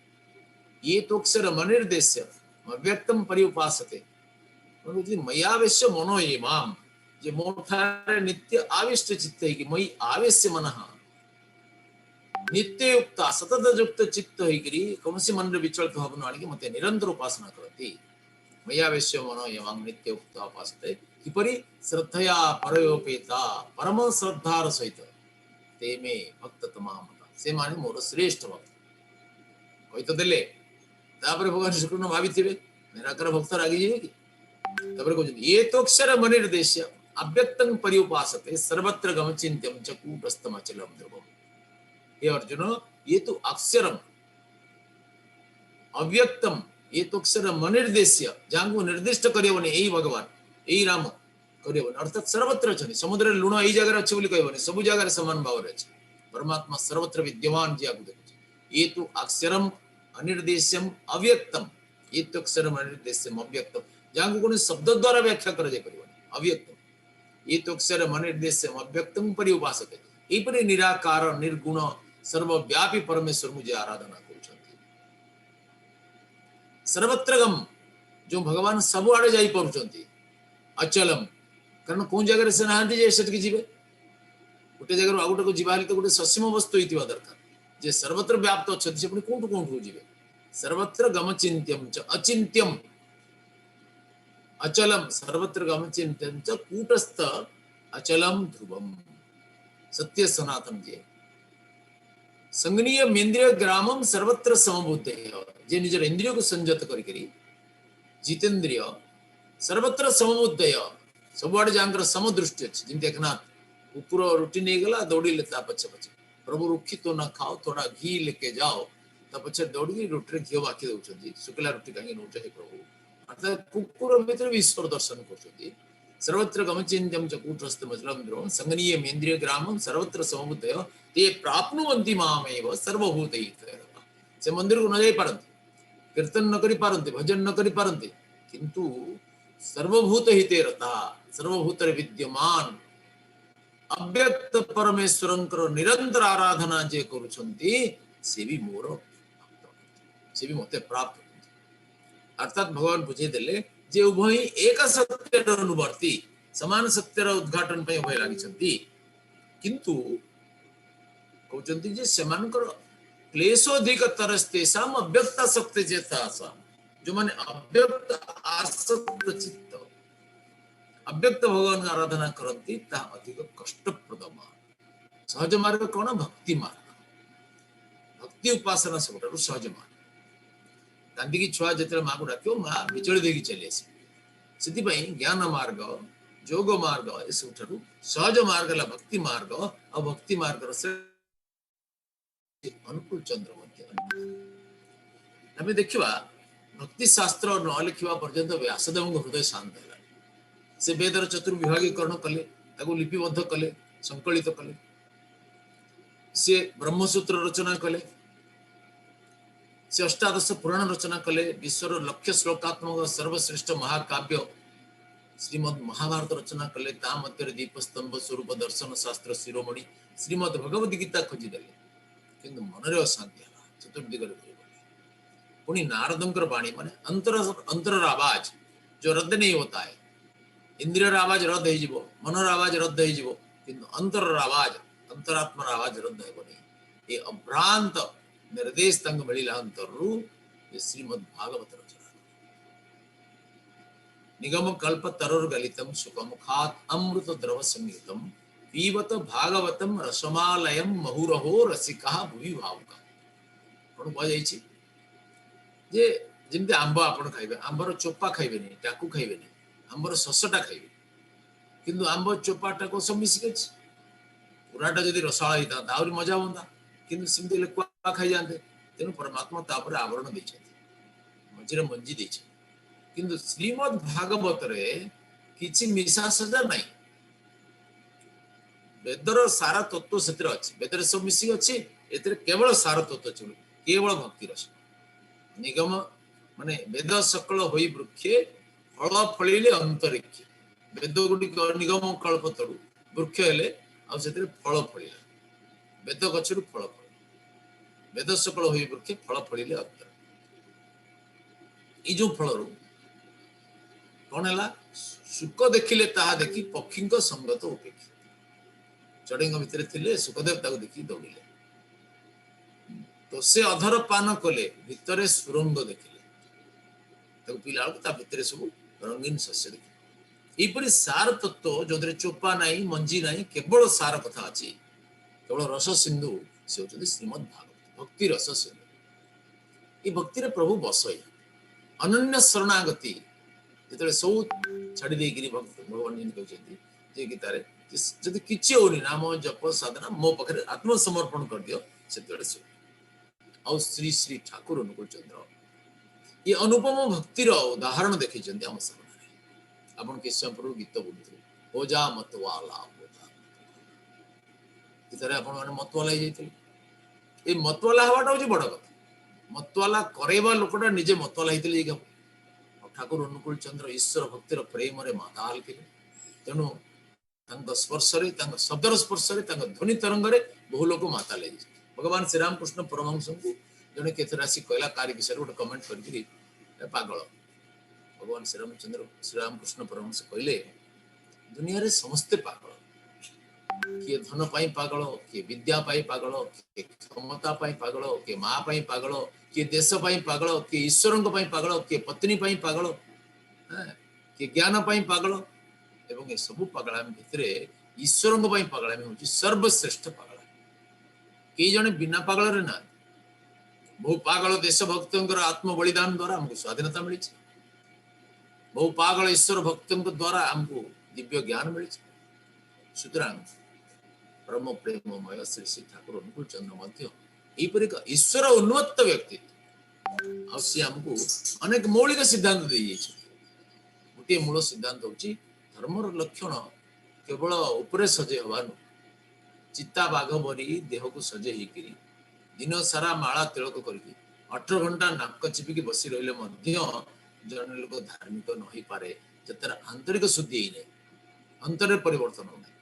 ୟେ ତ୍ୱକ୍ଷରମ ଅନିର୍ଦ୍ଦେଶ୍ୟ ଅବ୍ୟକ୍ତମ ପର୍ୟୁପାସତେ।" କହୁଛନ୍ତି, "ମୟ୍ୟାବେଶ୍ୟ ମନୋ ୟେ ମାମ୍", ଯେ ମୋ ଠାରେ ନିତ୍ୟ ଆବିଷ୍ଟ ଚିତ୍ତ ହେଇକି, ମୟି ଆବେଶ୍ୟ ମନଃ, ନିତ୍ୟ ଯୁକ୍ତା, ସତତ ଯୁକ୍ତ ଚିତ୍ତ ହେଇକିରି କୌଣସି ମନରେ ବିଚଳିତ ଭାବ ନ ଆଣିକି ମତେ ନିରନ୍ତର ଉପାସନା କରନ୍ତି। ମୟ୍ୟାବେଶ୍ୟ ମନୋ ୟେ ମାଂ ନିତ୍ୟ ଯୁକ୍ତା ଉପାସତେ। କିପରି? ଶ୍ରଦ୍ଧୟା ପରୟୋପେତା, ପରମ ଶ୍ରଦ୍ଧାର ସହିତ, ତେ ମେ ଭକ୍ତତମା ମତା, ସେମାନେ ମୋର ଶ୍ରେଷ୍ଠ ଭକ୍ତ। କହି ତ ଦେଲେ। ତାପରେ ଭଗବାନ ଶ୍ରୀକୃଷ୍ଣ ଭାବିଥିବେ, ନିରାକାର ଭକ୍ତ ରାଗିଯିବେ କି? ତାପରେ କହୁଛନ୍ତି, ୟେ ତ୍ୱକ୍ଷରମ ଅନିର୍ଦ୍ଦେଶ୍ୟ ଅବ୍ୟକ୍ତଂ ପର୍ୟୁପାସତେ, ସର୍ବତ୍ର ଗମଚିନ୍ତ୍ୟମ ଚ କୂଟସ୍ଥମ ଅଚଲମ ଧ୍ରୁବମ। ହେ ଅର୍ଜୁନ, ୟେ ତୁ ଅକ୍ଷରମ ଅବ୍ୟକ୍ତମ, ୟେ ତ୍ୱକ୍ଷରମ ଅନିର୍ଦ୍ଦେଶ୍ୟ, ଯାହାଙ୍କୁ ନିର୍ଦ୍ଦିଷ୍ଟ କରିହେବନି, ଏଇ ଭଗବାନ, ଏଇ ରାମ କରିହେବନି, ଅର୍ଥାତ୍ ସର୍ବତ୍ର ଅଛନ୍ତି। ସମୁଦ୍ରରେ ଲୁଣ ଏଇ ଜାଗାରେ ଅଛି ବୋଲି କହିବନି, ସବୁ ଜାଗାରେ ସମାନ ଭାବରେ ଅଛି। ପରମାତ୍ମା ସର୍ବତ୍ର ବିଦ୍ୟମାନ, ଯିଆକୁ ଦେଖୁଛି। ୟେ ତୁ ଅକ୍ଷରମ ଅନିର୍ଦ୍ଦେଶ୍ୟମ ଅବ୍ୟକ୍ତମ, ୟେ ତ୍ୱକ୍ଷରମ ଅନିର୍ଦ୍ଦେଶ୍ୟମ ଅବ୍ୟକ୍ତମ, ଯାହାଙ୍କୁ କୌଣସି ଶବ୍ଦ ଦ୍ୱାରା ବ୍ୟାଖ୍ୟା କରାଯାଇ ପାରିବନି, ଅବ୍ୟକ୍ତମ। ୟେ ତ୍ୱକ୍ଷରମ ଅନିର୍ଦ୍ଦେଶ୍ୟମ ଅବ୍ୟକ୍ତମ ପର୍ୟୁପାସତେ, ଏହିପରି ନିରାକାର, ନିର୍ଗୁଣ, ସର୍ବବ୍ୟାପୀ ପରମେଶ୍ୱରଙ୍କୁ ଯେ ଆରାଧନା କରୁଛନ୍ତି, ସର୍ବତ୍ରଗମ, ଯୋଉ ଭଗବାନ ସବୁଆଡେ ଯାଇପାରୁଛନ୍ତି, ଅଚଲମ, କାରଣ କୋଉ ଜାଗାରେ ସେ ନାହାନ୍ତି ଯେ ସେଠିକି ଯିବେ? ଗୋଟେ ଜାଗାରୁ ଆଉ ଗୋଟେକୁ ଯିବା ହେଲେ ତ ଗୋଟେ ସସୀମ ବସ୍ତୁ ହେଇଥିବା ଦରକାର। ଯେ ସର୍ବତ୍ର ବ୍ୟାପ୍ତ ଅଛନ୍ତି, ସେ ପୁଣି କୋଉଠୁ କୋଉଠୁ ଯିବେ? ସର୍ବତ୍ର ଗମଚିନ୍ତ୍ୟମ ଚ ଅଚିନ୍ତ୍ୟମ ଅଚଲମ, ସର୍ବତ୍ର ଗମଚିନ୍ତ୍ୟମ ଚ କୂଟସ୍ଥ ଅଚଲମ ଧ୍ରୁବମ, ସତ୍ୟ ସନାତନ ଯିଏ, ସଂନିୟମ୍ୟେନ୍ଦ୍ରିୟ ଗ୍ରାମମ ସର୍ବତ୍ର ସମବୁଦ୍ଧୟ, ଯେ ନିଜର ଇନ୍ଦ୍ରିୟକୁ ସଂଯତ କରିକରି, ଜିତେନ୍ଦ୍ରିୟ, ସର୍ବତ୍ର ସମବୁଦ୍ଧୟ, ସବୁଆଡେ ଯାହାଙ୍କର ସମଦୃଷ୍ଟି ଅଛି। ଯେମିତି ଏକନାଥ, କୁକୁର ରୁଟି ନେଇଗଲା, ଦୌଡ଼ିଲେ ତା ପଛେ ପଛେ, "प्रभु, रूखी तो ना खाओ, थोड़ा घी लेके जाओ।" ତା ପଛରେ ଦୌଡ଼ିକି ରୁଟିରେ ଘିଅ ମାଖି ଦଉଛନ୍ତି, "ଶୁଖିଲା ରୁଟି କାହିଁକି ନଉଛ ହେ ପ୍ରଭୁ?" ଅର୍ଥାତ୍ କୁକୁର ଭିତରେ ବି ଈଶ୍ୱର ଦର୍ଶନ କରୁଛନ୍ତି। ସର୍ବତ୍ର ଗମଚିନ୍ତ୍ୟମ ଚ କୂଟସ୍ଥମଚଲମ ଧ୍ରୁବମ ସଂନିୟମ୍ୟେନ୍ଦ୍ରିୟ ଗ୍ରାମମ ସର୍ବତ୍ର ସମବୁଦ୍ଧୟ ତେ ପ୍ରାପ୍ନୁବନ୍ତି ମାମେବ ସର୍ବଭୂତ। ସେ ମନ୍ଦିରକୁ ନ ଯାଇ ପାରନ୍ତି, କୀର୍ତ୍ତନ ନ କରି ପାରନ୍ତି, ଭଜନ ନ କରି ପାରନ୍ତି, କିନ୍ତୁ ସର୍ବଭୂତ ହିତେ ରତା, ସର୍ବଭୂତରେ ବିଦ୍ୟମାନ। ଅବ୍ୟକ୍ତ ପରମେଶ୍ୱରଙ୍କର ନିରନ୍ତର ଆରାଧନା ଯିଏ କରୁଛନ୍ତି, ସେ ବି ମୋର ଭକ୍ତ, ସେ ବି ମତେ ପ୍ରାପ୍ତ ହୁଅନ୍ତି। ଅର୍ଥାତ୍ ଭଗବାନ ବୁଝେଇ ଦେଲେ ଯେ ଉଭୟ ଏକ ସତ୍ୟର ଅନୁବର୍ତ୍ତୀ, ସମାନ ସତ୍ୟର ଉଦ୍ଘାଟନ ପାଇଁ ଉଭୟ ଲାଗିଛନ୍ତି। କିନ୍ତୁ କହୁଛନ୍ତି ଯେ ସେମାନଙ୍କର କ୍ଲେଶୋଧିକତରସ୍ତେଷାମ ଅବ୍ୟକ୍ତାସକ୍ତ ଚେତସାମ, ଯୋଉମାନେ ଅବ୍ୟକ୍ତ ଆସକ୍ତ ଚିତ୍ତ, ଅବ୍ୟକ୍ତ ଭଗବାନଙ୍କ ଆରାଧନା କରନ୍ତି, ତାହା ଅଧିକ କଷ୍ଟପ୍ରଦ ମାର୍ଗ। ସହଜ ମାର୍ଗ କଣ? ଭକ୍ତି ମାର୍ଗ। ଭକ୍ତି ଉପାସନା ସବୁଠାରୁ ସହଜ ମାର୍ଗ। କାନ୍ଦିକି ଛୁଆ ଯେତେବେଳେ ମାକୁ ଡାକିବ, ମା ବିଚଳି ଦେଇକି ଚାଲି ଆସିବ। ସେଥିପାଇଁ ଜ୍ଞାନ ମାର୍ଗ, ଯୋଗ ମାର୍ଗ, ଏସବୁଠାରୁ ସହଜ ମାର୍ଗ ହେଲା ଭକ୍ତି ମାର୍ଗ। ଆଉ ଭକ୍ତି ମାର୍ଗର ସେ ଅନୁକୂଳ ଚନ୍ଦ୍ର ମଧ୍ୟ ଅନ୍ୟତମ। ଆମେ ଦେଖିବା, ଭକ୍ତି ଶାସ୍ତ୍ର ନ ଲେଖିବା ପର୍ଯ୍ୟନ୍ତ ବ୍ୟାସଦେବଙ୍କ ହୃଦୟ ଶାନ୍ତ ହେଲା। ସେ ବେଦର ଚତୁର୍ବିଭାଗୀକରଣ କଲେ, ତାକୁ ଲିପିବଦ୍ଧ କଲେ, ସଂକଳିତ କଲେ। ସେ ବ୍ରହ୍ମସୂତ୍ର ରଚନା କଲେ, ସେ ଅଷ୍ଟାଦଶ ପୁରାଣ ରଚନା କଲେ, ବିଶ୍ୱର ଲକ୍ଷ ଶ୍ଲୋକାତ୍ମକ ସର୍ବଶ୍ରେଷ୍ଠ ମହାକାବ୍ୟ ଶ୍ରୀମଦ୍ ମହାଭାରତ ରଚନା କଲେ। ତା ମଧ୍ୟରେ ଦୀପସ୍ତମ୍ଭ ସ୍ୱରୂପ ଦର୍ଶନ ଶାସ୍ତ୍ର ଶିରୋମଣି ଶ୍ରୀମଦ୍ ଭଗବତ ଗୀତା ଖୋଜିଦେଲେ। କିନ୍ତୁ ମନରେ ଅଶାନ୍ତି ହେଲା, ଚତୁର୍ଦିଗରେ ଘୁରି ଗଲେ। ପୁଣି ନାରଦଙ୍କର ବାଣୀ, ମାନେ ଅନ୍ତର ଅନ୍ତରର ଆବାଜ जो रद्द नहीं होता है। ଇନ୍ଦ୍ରିୟର ଆବାଜ ରଦ୍ଦ ହେଇଯିବ, ମନର ଆବାଜ ରଦ୍ଦ ହେଇଯିବ, କିନ୍ତୁ ଅନ୍ତରର ଆବାଜ, ଅନ୍ତରାତ୍ମାର ଆବାଜ ରଦ୍ଦ ହେବନି। ଏ ଅଭ୍ରାନ୍ତ ନିର୍ଦ୍ଦେଶ ତାଙ୍କୁ ମିଳିଲା ଅନ୍ତରରୁ ଯେ ଶ୍ରୀମଦ୍ ଭାଗବତ ରଚନା। ନିଗମ କଳ୍ପ ତରୋର ଗଳିତମ ଶୁକମୁଖାତ ଅମୃତ ଦ୍ରବ ସଂୟୁତମ ପିବତ ଭାଗବତମ ରସମାଲୟମ ମୁହୁରହୋ ରସିକା ଭୁବି ଭାବୁକା। କଣ କୁହାଯାଇଛି ଯେ ଯେମିତି ଆମ୍ବ ଆପଣ ଖାଇବେ, ଆମ୍ବର ଚୋପା ଖାଇବେନି, ଟାକୁ ଖାଇବେନି, ଆମ୍ବର ଶସଟା ଖାଇବେ। କିନ୍ତୁ ଆମ୍ବ ଚୋପାଟାକୁ ସବୁ ମିଶିକି ଅଛି। ପୁରାଟା ଯଦି ରସାଳ ହେଇଥାନ୍ତା, ଆହୁରି ମଜା ହୁଅନ୍ତା। କିନ୍ତୁ ସେମିତି ହେଲେ କୁଆ ଖାଇଯାଆନ୍ତେ। ତେଣୁ ପରମାତ୍ମା ତାପରେ ଆବରଣ ଦେଇଛନ୍ତି, ମଝିରେ ମଞ୍ଜି ଦେଇଛନ୍ତି। କିନ୍ତୁ ଶ୍ରୀମଦ୍ ଭାଗବତରେ କିଛି ମିଶା ସଜା ନାହିଁ। ବେଦର ସାର ତତ୍ତ୍ୱ ସେଥିରେ ଅଛି। ବେଦରେ ସବୁ ମିଶିକି ଅଛି, ଏଥିରେ କେବଳ ସାର ତତ୍ତ୍ୱ ଅଛି, କେବଳ ଭକ୍ତି ରସ। ନିଗମ ମାନେ ବେଦ ସକଳ ହୋଇ ବୃକ୍ଷେ ଫଳ ଫଳିଲେ ଅନ୍ତରୀକ୍ଷେ। ବେଦ ଗୁଡିକ ନିଗମ କଳ୍ପତରୁ ବୃକ୍ଷ ହେଲେ ଆଉ ସେଥିରେ ଫଳ ଫଳିଲା। ବେଦ ଗଛରୁ ଫଳ ଫଳ। ବେଦ ସକଳ ହୋଇ ବୃକ୍ଷେ ଫଳ ଫଳିଲେ ଅନ୍ତର। ଏଇ ଯୋଉ ଫଳରୁ କଣ ହେଲା? ଶୁକ ଦେଖିଲେ ତାହା ଦେଖି ପକ୍ଷୀଙ୍କ ସଙ୍ଗତ ଉପେକ୍ଷା। ଚଢେଇଙ୍କ ଭିତରେ ଥିଲେ ଶୁକଦେବ, ତାକୁ ଦେଖି ଦୌଡ଼ିଲେ। ତ ସେ ଅଧର ପାନ କଲେ, ଭିତରେ ସୁରଙ୍ଗ ଦେଖିଲେ। ତାକୁ ପିଇଲା ବେଳକୁ ତା ଭିତରେ ସବୁ ରଙ୍ଗୀନ ଶସ୍ୟ ଦେଖିଲେ। ଏହିପରି ସାର ତତ୍ତ୍ୱ, ଯୋଉଥିରେ ଚୋପା ନାହିଁ, ମଞ୍ଜି ନାହିଁ, କେବଳ ସାର କଥା ଅଛି, କେବଳ ରସ ସିନ୍ଧୁ, ସେ ହଉଛନ୍ତି ଶ୍ରୀମଦ୍ ଭାଗବତ, ଭକ୍ତି ରସ ସିନ୍ଧୁ। ଏଇ ଭକ୍ତିରେ ପ୍ରଭୁ ବସଇ ଅନନ୍ୟ ଶରଣାଗତି। ଯେତେବେଳେ ସବୁ ଛାଡି ଦେଇକିରି ଭକ୍ତ, ଭଗବାନ ଯେମିତି କହିଛନ୍ତି ଯେ ଗୀତାରେ ଯେ ଯଦି କିଛି ହଉନି, ନାମ ଜପ ସାଧନା, ମୋ ପାଖରେ ଆତ୍ମସମର୍ପଣ କରିଦିଅ, ସେତେବେଳେ ସେ। ଆଉ ଶ୍ରୀ ଶ୍ରୀ ଠାକୁର ଅନୁକୂଳ ଚନ୍ଦ୍ର ଏ ଅନୁପମ ଭକ୍ତିର ଉଦାହରଣ ଦେଖେଇଛନ୍ତି ଆମ ସାମ୍ନାରେ। ଆପଣ କିଛି ସମୟ ପୂର୍ବରୁ ଗୀତ ବୋଲୁଥିଲେ, "हो जा मतवाला, हो जा।" ଗୀତରେ ଆପଣ ମାନେ ମତୱାଲା ହେଇଯାଇଥିଲେ। ଏଇ ମତୱାଲା ହବାଟା ହଉଛି ବଡ କଥା। ମତୱାଲା କରେଇବା ଲୋକଟା ନିଜେ ମତୱାଲା ହେଇଥିଲେ ଯାଇକି ହବ। ଆଉ ଠାକୁର ଅନୁକୂଳ ଚନ୍ଦ୍ର ଈଶ୍ୱର ଭକ୍ତିର ପ୍ରେମରେ ମାତାଲ ଥିଲେ। ତେଣୁ ତାଙ୍କ ସ୍ପର୍ଶରେ, ତାଙ୍କ ଶବ୍ଦର ସ୍ପର୍ଶରେ, ତାଙ୍କ ଧ୍ୱନି ତରଙ୍ଗରେ ବହୁ ଲୋକ ମାତାଲ ହେଇଯାଇଛନ୍ତି। ଭଗବାନ ଶ୍ରୀରାମକୃଷ୍ଣ ପରମହଂସଙ୍କୁ ଜଣେ କେଥରେ ଆସି କହିଲା କାରି ବିଷୟରେ ଗୋଟେ କମେଣ୍ଟ କରିକିରି, "ଏ ପାଗଳ।" ଭଗବାନ ଶ୍ରୀରାମଚନ୍ଦ୍ର, ଶ୍ରୀରାମକୃଷ୍ଣ ପରମହଂସ କହିଲେ, ଦୁନିଆରେ ସମସ୍ତେ ପାଗଳ। କିଏ ଧନ ପାଇଁ ପାଗଳ, କିଏ ବିଦ୍ୟା ପାଇଁ ପାଗଳ, କିଏ କ୍ଷମତା ପାଇଁ ପାଗଳ, କିଏ ମା ପାଇଁ ପାଗଳ, କିଏ ଦେଶ ପାଇଁ ପାଗଳ, କିଏ ଈଶ୍ୱରଙ୍କ ପାଇଁ ପାଗଳ, କିଏ ପତ୍ନୀ ପାଇଁ ପାଗଳ, କିଏ ଜ୍ଞାନ ପାଇଁ ପାଗଳ। ଏବଂ ଏ ସବୁ ପାଗଳାମି ଭିତରେ ଈଶ୍ୱରଙ୍କ ପାଇଁ ପାଗଳାମି ହଉଛି ସର୍ବଶ୍ରେଷ୍ଠ ପାଗଳାମି। କେହି ଜଣେ ବିନା ପାଗଳରେ ନାହାନ୍ତି। ବହୁ ପାଗଳ ଦେଶଭକ୍ତଙ୍କର ଆତ୍ମ ବଳିଦାନ ଦ୍ୱାରା ଆମକୁ ସ୍ୱାଧୀନତା ମିଳିଛି। ବହୁ ପାଗଳ ଈଶ୍ୱର ଭକ୍ତଙ୍କ ଦ୍ୱାରା ଆମକୁ ଦିବ୍ୟ ଜ୍ଞାନ ମିଳିଛି। ସୁତରାଂ ପରମ ପ୍ରେମମୟ ଶ୍ରୀ ଶ୍ରୀ ଠାକୁର ଅନୁକୂଳ ଚନ୍ଦ୍ର ମଧ୍ୟ ଏହିପରି ଏକ ଈଶ୍ୱର ଉନ୍ମତ୍ତ ବ୍ୟକ୍ତିତ୍ୱ। ଆଉ ସିଏ ଆମକୁ ଅନେକ ମୌଳିକ ସିଦ୍ଧାନ୍ତ ଦେଇଯାଇଛନ୍ତି। ଗୋଟିଏ ମୂଳ ସିଦ୍ଧାନ୍ତ ହଉଛି, ଧର୍ମର ଲକ୍ଷଣ କେବଳ ଉପରେ ସଜେଇ ହବା ନୁହେଁ। ଚିତା ବାଘ ପରି ଦେହକୁ ସଜେଇ ହେଇକିରି, ଦିନ ସାରା ମାଳା ତିଳକ କରିକି, 18 ଘଣ୍ଟା ନାକ ଚିପିକି ବସି ରହିଲେ ମଧ୍ୟ ଜଣେ ଲୋକ ଧାର୍ମିକ ନ ହେଇପାରେ, ଯେତେବେଳେ ଆନ୍ତରିକ ଶୁଦ୍ଧି ହେଇନାହିଁ, ଅନ୍ତରରେ ପରିବର୍ତ୍ତନ ହଉନାହିଁ।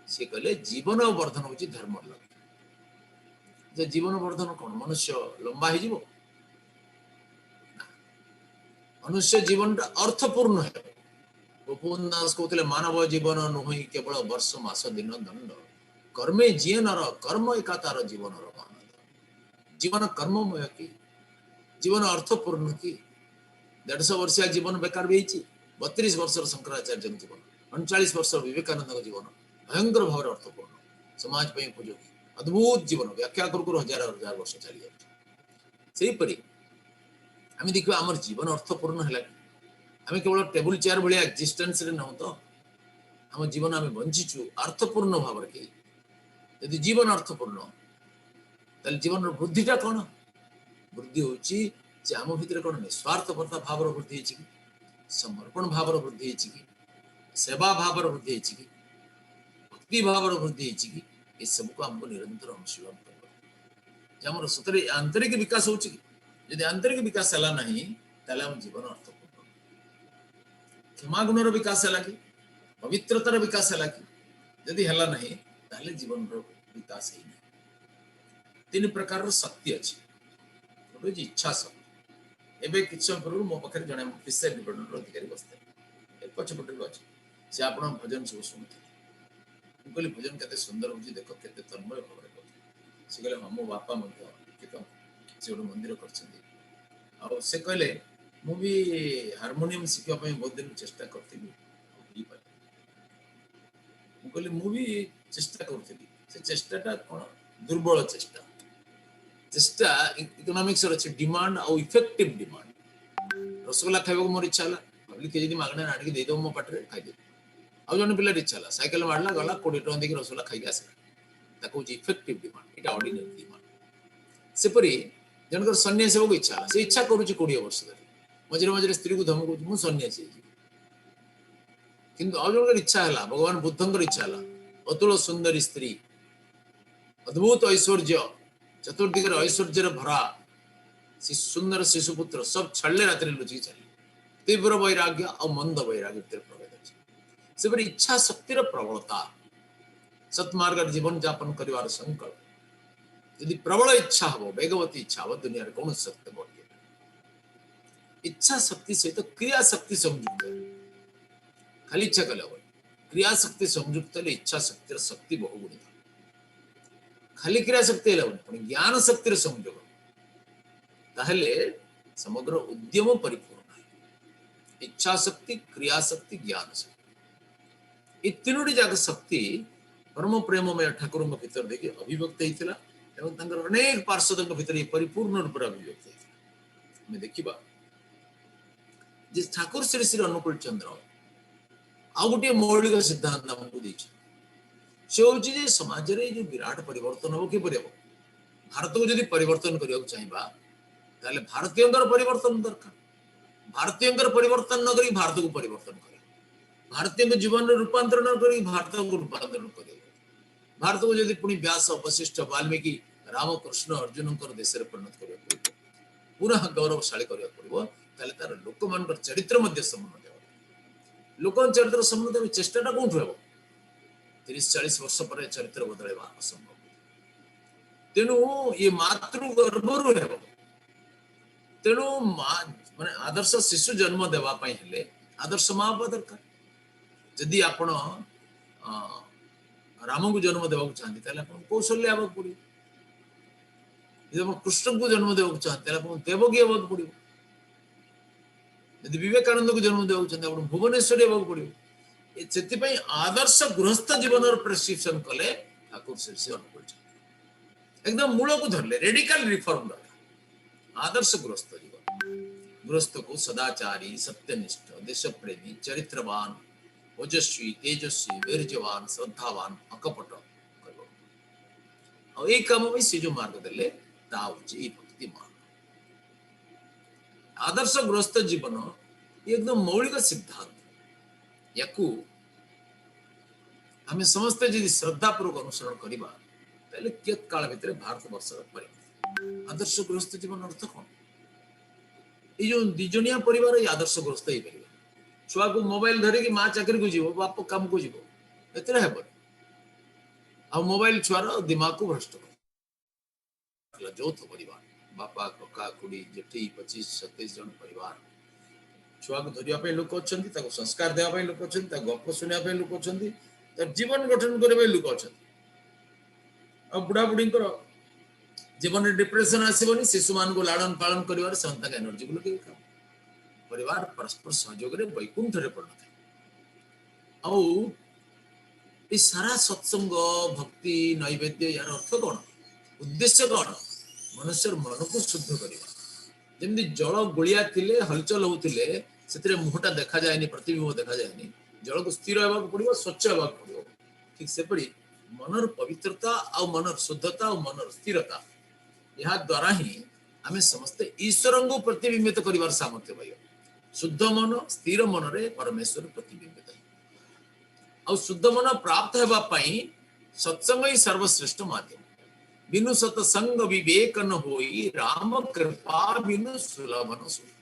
ସିଏ କହିଲେ ଜୀବନ ବର୍ଦ୍ଧନ ହଉଛି ଧର୍ମର ଲକ୍ଷ୍ୟ। ଯେ ଜୀବନ ବର୍ଦ୍ଧନ କଣ, ମନୁଷ୍ୟ ଲମ୍ବା ହେଇଯିବ ନା, ମନୁଷ୍ୟ ଜୀବନଟା ଅର୍ଥପୂର୍ଣ୍ଣ ହେବ। ଗୋପବନ୍ଧୁ ଦାସ କହୁଥିଲେ, ମାନବ ଜୀବନ ନୁହେଁ କେବଳ ବର୍ଷ ମାସ ଦିନ ଦଣ୍ଡ, କର୍ମେ ଯିଏ ନର କର୍ମ ଏକା ତାର ଜୀବନର ମାନଦ। ଜୀବନ କର୍ମମୟ କି, ଜୀବନ ଅର୍ଥପୂର୍ଣ୍ଣ କି? 150 ବର୍ଷିଆ ଜୀବନ ବେକାର ବି ହେଇଛି। 32 ବର୍ଷର ଶଙ୍କରାଚାର୍ଯ୍ୟଙ୍କ ଜୀବନ, 39 ବର୍ଷର ବିବେକାନନ୍ଦଙ୍କ ଜୀବନ ଭୟଙ୍କର ଭାବରେ ଅର୍ଥପୂର୍ଣ୍ଣ, ସମାଜ ପାଇଁ ଉପଯୋଗୀ, ଅଦ୍ଭୁତ ଜୀବନ। ବ୍ୟାଖ୍ୟା କରୁ କରୁ ହଜାର ହଜାର ବର୍ଷ ଚାଲି ଯାଉଛି। ସେହିପରି ଆମେ ଦେଖିବା ଆମର ଜୀବନ ଅର୍ଥପୂର୍ଣ୍ଣ ହେଲା କି? ଆମେ କେବଳ ଟେବୁଲ ଚେୟାର ଭଳିଆ ଏକ୍ଜିଷ୍ଟେନ୍ସରେ ନାହୁଁ ତ? ଆମ ଜୀବନ ଆମେ ବଞ୍ଚିଛୁ ଅର୍ଥପୂର୍ଣ୍ଣ ଭାବରେ କି? ଯଦି ଜୀବନ ଅର୍ଥପୂର୍ଣ୍ଣ, ତାହେଲେ ଜୀବନର ବୃଦ୍ଧିଟା କଣ? ବୃଦ୍ଧି ହଉଛି ଯେ ଆମ ଭିତରେ କଣ ନିସ୍ୱାର୍ଥପରତା ଭାବର ବୃଦ୍ଧି ହେଇଛି କି, ସମର୍ପଣ ଭାବର ବୃଦ୍ଧି ହେଇଛି କି, ସେବା ଭାବର ବୃଦ୍ଧି ହେଇଛି କି, ଭକ୍ତି ଭାବର ବୃଦ୍ଧି ହେଇଛି କି? ଏସବୁକୁ ଆମକୁ ନିରନ୍ତର ଅନୁଶୀଳନ କରିବାକୁ ଯେ ଆମର ସତରେ ଆନ୍ତରିକ ବିକାଶ ହଉଛି କି? ଯଦି ଆନ୍ତରିକ ବିକାଶ ହେଲା ନାହିଁ, ତାହେଲେ ଆମ ଜୀବନ ଅର୍ଥପୂର୍ଣ୍ଣ। କ୍ଷମା ଗୁଣର ବିକାଶ ହେଲା କି, ପବିତ୍ରତାର ବିକାଶ ହେଲା କି? ଯଦି ହେଲା ନାହିଁ, ତାହେଲେ ଜୀବନର ବିକାଶ ହେଇନାହିଁ। ତିନି ପ୍ରକାରର ଶକ୍ତି ଅଛି। ଗୋଟେ ହଉଛି ଇଚ୍ଛା ଶକ୍ତି। ଏବେ କିଛି ସମୟ ପୂର୍ବରୁ ମୋ ପାଖରେ ଜଣେ ଫିସରୀ ଡିପାର୍ଟମେଣ୍ଟର ଅଧିକାରୀ ବସିଥିଲେ, ଏ ପଛପଟେ ବି ଅଛି। ସେ ଆପଣଙ୍କ ଭଜନ ସବୁ ଶୁଣୁଥିଲେ। ମୁଁ କହିଲି, ଭଜନ କେତେ ସୁନ୍ଦର ହଉଛି ଦେଖ, କେତେ ତନ୍ମୟ ଭାବରେ କରୁଥିଲେ। ସେ କହିଲେ, ହଁ, ମୋ ବାପା ମଧ୍ୟ ଶିକ୍ଷିତ, ସେ ଗୋଟେ ମନ୍ଦିର କରିଛନ୍ତି। ଆଉ ସେ କହିଲେ, ମୁଁ ବି ହାରମୋନିୟମ ଶିଖିବା ପାଇଁ ବହୁତ ଦିନ ଚେଷ୍ଟା କରିଥିଲି, ଆଉ ହେଇପାରିଲିନି। ମୁଁ କହିଲି, ମୁଁ ବି ଚେଷ୍ଟା କରୁଥିଲି। ସେ ଚେଷ୍ଟାଟା କଣ ଦୁର୍ବଳ ଚେଷ୍ଟା। ଚେଷ୍ଟା ଇକୋନୋମିକ୍ସର ଅଛି ଡିମାଣ୍ଡ ଆଉ ଇଫେକ୍ଟିଭ ଡିମାଣ୍ଡ। ରସଗୋଲା ଖାଇବାକୁ ମୋର ଇଚ୍ଛା ହେଲା, ଭାବିଲି କିଏ ଯଦି ମାଗଣାରେ ଆଣିକି ଦେଇଦେବ ମୋ ପାଟିରେ, ଖାଇଦେବି। ଆଉ ଜଣେ ପିଲାର ଇଚ୍ଛା ହେଲା, ସାଇକେଲ ମାରିଲା, ଗଲା, 20 ଟଙ୍କା ଦେଇକି ରସଗୋଲା ଖାଇକି ଆସିଲା। ତାକୁ ହଉଛି ଇଫେକ୍ଟିଭ ଡିମାଣ୍ଡ, ଏଇଟା ଅର୍ଡିନାରୀ ଡିମାଣ୍ଡ। ସେପରି ଜଣଙ୍କର ସନ୍ନ୍ୟାସୀ ହେବାକୁ ଇଚ୍ଛା ହେଲା, ସେ ଇଚ୍ଛା କରୁଛି 20 ବର୍ଷ ଧରି, ମଝିରେ ମଝିରେ ସ୍ତ୍ରୀକୁ ଧମକଉଛି, ମୁଁ ସନ୍ନ୍ୟାସୀ ହେଇଯିବି। କିନ୍ତୁ ଆଉ ଜଣଙ୍କର ଇଚ୍ଛା ହେଲା, ଭଗବାନ ବୁଦ୍ଧଙ୍କର ଇଚ୍ଛା ହେଲା, ଅତୁଳ ସୁନ୍ଦରୀ ସ୍ତ୍ରୀ, ଅଦ୍ଭୁତ ଐଶ୍ୱର୍ଯ୍ୟ, ଚତୁର୍ଦିଗରେ ଐଶ୍ୱର୍ଯ୍ୟରେ ଭରା ସେ ସୁନ୍ଦର ଶିଶୁପୁତ୍ର, ସବୁ ଛାଡ଼ିଲେ, ରାତିରେ ଲୁଚିକି ଚାଲିଲେ। ତୀବ୍ର ବୈରାଗ୍ୟ ଆଉ ମନ୍ଦ ବୈରାଗ୍ୟ ଭିତରେ ପ୍ରଭେଦ ଅଛି। ସେପରି ଇଚ୍ଛା ଶକ୍ତିର ପ୍ରବଳତା, ସତ୍ମାର୍ଗରେ ଜୀବନ ଯାପନ କରିବାର ସଂକଳ୍ପ ଯଦି ପ୍ରବଳ ଇଚ୍ଛା ହବ, ବେଗବତୀ ଇଚ୍ଛା ହବ, ଦୁନିଆରେ କୌଣସି ଶକ୍ତି ବଢିବ। ଇଚ୍ଛା ଶକ୍ତି ସହିତ କ୍ରିୟା ଶକ୍ତି ସଂଯୁକ୍ତ ହେଲେ, ଖାଲି ଇଚ୍ଛା କଲେ ହବନି, କ୍ରିୟା ଶକ୍ତି ସଂଯୁକ୍ତ ହେଲେ ଇଚ୍ଛା ଶକ୍ତିର ଶକ୍ତି ବହୁଗୁଣିତ। ଖାଲି କ୍ରିୟା ଶକ୍ତି ହେଲେ ହବନି, ପୁଣି ଜ୍ଞାନ ଶକ୍ତିର ସଂଯୋଗ, ତାହେଲେ ସମଗ୍ର ଉଦ୍ୟମ ପରିପୂର୍ଣ୍ଣ ହେବ। ଇଚ୍ଛା ଶକ୍ତି, କ୍ରିୟା ଶକ୍ତି, ଜ୍ଞାନ ଶକ୍ତି, ଏ ତିନୋଟି ଯାକ ଶକ୍ତି ପରମ ପ୍ରେମମୟ ଠାକୁରଙ୍କ ଭିତରେ ଦେଇକି ଅଭିବ୍ୟକ୍ତ ହେଇଥିଲା ଏବଂ ତାଙ୍କର ଅନେକ ପାର୍ଶ୍ୱଦଙ୍କ ଭିତରେ ଏ ପରିପୂର୍ଣ୍ଣ ରୂପରେ ଅଭିବ୍ୟକ୍ତ ହେଇଥିଲା। ଆମେ ଦେଖିବା ଯେ ଠାକୁର ଶ୍ରୀ ଶ୍ରୀ ଅନୁକୂଳ ଚନ୍ଦ୍ର ଆଉ ଗୋଟିଏ ମୌଳିକ ସିଦ୍ଧାନ୍ତ ଆମକୁ ଦେଇଛନ୍ତି। ସେ ହଉଛି ଯେ ସମାଜରେ ଏଇ ଯୋଉ ବିରାଟ ପରିବର୍ତ୍ତନ ହବ, କିପରି ହବ? ଭାରତକୁ ଯଦି ପରିବର୍ତ୍ତନ କରିବାକୁ ଚାହିଁବା, ତାହେଲେ ଭାରତୀୟଙ୍କର ପରିବର୍ତ୍ତନ ଦରକାର। ଭାରତୀୟଙ୍କର ପରିବର୍ତ୍ତନ ନ କରିକି ଭାରତକୁ ପରିବର୍ତ୍ତନ କରିବ, ଭାରତୀୟଙ୍କ ଜୀବନର ରୂପାନ୍ତରଣ ନ କରିକି ଭାରତକୁ ରୂପାନ୍ତରଣ କରିବ, ଭାରତକୁ ଯଦି ପୁଣି ବ୍ୟାସ, ବଶିଷ୍ଠ, ବାଲ୍ମୀକି, ରାମକୃଷ୍ଣ, ଅର୍ଜୁନଙ୍କର ଦେଶରେ ପରିଣତ କରିବାକୁ ପଡିବ, ପୁନଃ ଗୌରବଶାଳୀ କରିବାକୁ ପଡିବ, ତାହେଲେ ତାର ଲୋକମାନଙ୍କର ଚରିତ୍ର ମଧ୍ୟ ସମୁନ୍ନତ ହେବ। ଲୋକଙ୍କ ଚରିତ୍ର ସମୁନ୍ନତ ହେବ, ଚେଷ୍ଟାଟା କୋଉଠୁ ହେବ? 30-40 ବର୍ଷ ପରେ ଚରିତ୍ର ବଦଳାଇବା ଅସମ୍ଭବ। ତେଣୁ ଇଏ ମାତୃ ଗର୍ଭରୁ ହେବ। ତେଣୁ ମା ମାନେ ଆଦର୍ଶ ଶିଶୁ ଜନ୍ମ ଦେବା ପାଇଁ ହେଲେ ଆଦର୍ଶ ମା ବାପା ଦରକାର। ଯଦି ଆପଣ ରାମଙ୍କୁ ଜନ୍ମ ଦେବାକୁ ଚାହାନ୍ତି, ତାହେଲେ ଆପଣଙ୍କୁ କୌଶଲ୍ୟ ହେବାକୁ ପଡିବ। ଯଦି ଆପଣ କୃଷ୍ଣଙ୍କୁ ଜନ୍ମ ଦେବାକୁ ଚାହାନ୍ତି, ତାହେଲେ ଆପଣଙ୍କୁ ଦେବକୀ ହେବାକୁ ପଡିବ। ଯଦି ବିବେକାନନ୍ଦକୁ ଜନ୍ମ ଦେବାକୁ ଚାହାନ୍ତି, ଆପଣ ଭୁବନେଶ୍ୱରୀ ହେବାକୁ ପଡିବ। ସେଥିପାଇଁ ଆଦର୍ଶ ଗୃହସ୍ଥ ଜୀବନର ପ୍ରେସକ୍ରିପସନ କଲେ ଠାକୁର ଶ୍ରୀ ଶ୍ରୀ ଅନୁକୂଳ ଚନ୍ଦ୍ର। ଏକଦମ ମୂଳକୁ ଧରିଲେ, ରେଡିକାଲ ରିଫର୍ମ ଦରକାର। ଆଦର୍ଶ ଗୃହସ୍ଥ ଜୀବନ, ଗୃହସ୍ଥକୁ ସଦାଚାରୀ, ସତ୍ୟନିଷ୍ଠ, ଦେଶପ୍ରେମୀ, ଚରିତ୍ରବାନ, ଓଜସ୍ୱୀ, ତେଜସ୍ୱୀ, ବୀର୍ଯ୍ୟବାନ, ଶ୍ରଦ୍ଧାବାନ, ଅକପଟ କରିବାକୁ। ଆଉ ଏଇ କାମ ପାଇଁ ସେ ଯୋଉ ମାର୍ଗ ଦେଲେ, ତାହା ହଉଛି ଏଇ ଭକ୍ତି ମାର୍ଗ। ଆଦର୍ଶ ଗୃହସ୍ଥ ଜୀବନ ଏକଦମ ମୌଳିକ ସିଦ୍ଧାନ୍ତ। ୟାକୁ ଆମେ ସମସ୍ତେ ଯଦି ଶ୍ରଦ୍ଧାପୂର୍ବକ ଅନୁସରଣ କରିବା, ତାହେଲେ କିୟତ କାଳ ଭିତରେ ଭାରତ ବର୍ଷର ପରିବର୍ତ୍ତନ। ଆଦର୍ଶ ଗୃହସ୍ଥ ଜୀବନ ଅର୍ଥ କଣ? ଏଇ ଯୋଉ ଦିଜଣିଆ ପରିବାର, ଏଇ ଆଦର୍ଶ ଗୃହସ୍ଥ ହେଇପାରିବ? ଛୁଆକୁ ମୋବାଇଲ ଧରିକି ମା ଚାକିରିକୁ ଯିବ, ବାପ କାମକୁ ଯିବ, ଏଥିରେ ହେବନି। ଆଉ ମୋବାଇଲ ଛୁଆର ଦିମାଗକୁ ଭ୍ରଷ୍ଟ କରେ। ଯୌଥ ପରିବାର, ବାପା, କକା, ଖୁଡି, ଜେଠି, 25-27 ଜଣ ପରିବାର। ଛୁଆକୁ ଧରିବା ପାଇଁ ଲୋକ ଅଛନ୍ତି, ତାକୁ ସଂସ୍କାର ଦେବା ପାଇଁ ଲୋକ ଅଛନ୍ତି, ତାକୁ ଗପ ଶୁଣିବା ପାଇଁ ଲୋକ ଅଛନ୍ତି, ତାର ଜୀବନ ଗଠନ କରିବା ପାଇଁ ଲୋକ ଅଛନ୍ତି। ଆଉ ବୁଢା ବୁଢୀଙ୍କର ଜୀବନରେ ଡିପ୍ରେସନ ଆସିବନି। ଶିଶୁମାନଙ୍କୁ ଲାଳନ ପାଳନ କରିବାରେ ସେମାନେ ତାଙ୍କ ଏନର୍ଜିକୁ ଲଗେଇବେ। କାମ ପରିବାର ପରସ୍ପର ସହଯୋଗରେ ବୈକୁଣ୍ଠରେ ପରିଣତ। ଆଉ ଏଇ ସାରା ସତ୍ସଙ୍ଗ, ଭକ୍ତି, ନୈବେଦ୍ୟ, ୟାର ଅର୍ଥ କଣ, ଉଦ୍ଦେଶ୍ୟ କଣ? ମନୁଷ୍ୟର ମନକୁ ଶୁଦ୍ଧ କରିବା। ଯେମିତି ଜଳ ଗୋଳିଆ ଥିଲେ, ହଲଚଲ ହଉଥିଲେ ସେଥିରେ ମୁହଁଟା ଦେଖାଯାଏନି, ପ୍ରତିବିମ୍ବ ଦେଖାଯାଏନି। ଜଳକୁ ସ୍ଥିର ହେବାକୁ ପଡିବ, ସ୍ୱଚ୍ଛ ହେବାକୁ ପଡିବ। ଠିକ ସେପରି ମନର ପବିତ୍ରତା ଆଉ ମନର ଶୁଦ୍ଧତା ଆଉ ମନର ସ୍ଥିରତା, ଏହା ଦ୍ୱାରା ହିଁ ଆମେ ସମସ୍ତେ ଈଶ୍ୱରଙ୍କୁ ପ୍ରତିବିମ୍ବିତ କରିବାର ସାମର୍ଥ୍ୟ ପାଇବା। ଶୁଦ୍ଧ ମନ, ସ୍ଥିର ମନରେ ପରମେଶ୍ୱର ପ୍ରତିବିମ୍ବିତ। ଆଉ ଶୁଦ୍ଧ ମନ ପ୍ରାପ୍ତ ହେବା ପାଇଁ ସତ୍ସଙ୍ଗ ହିଁ ସର୍ବଶ୍ରେଷ୍ଠ ମାଧ୍ୟମ। ବିନୁ ସତସଙ୍ଗ ବିବେକ ନ ହୋଇ, ରାମ କୃପା ବିନୁ ସୁଲଭ ନ ସୋଇ।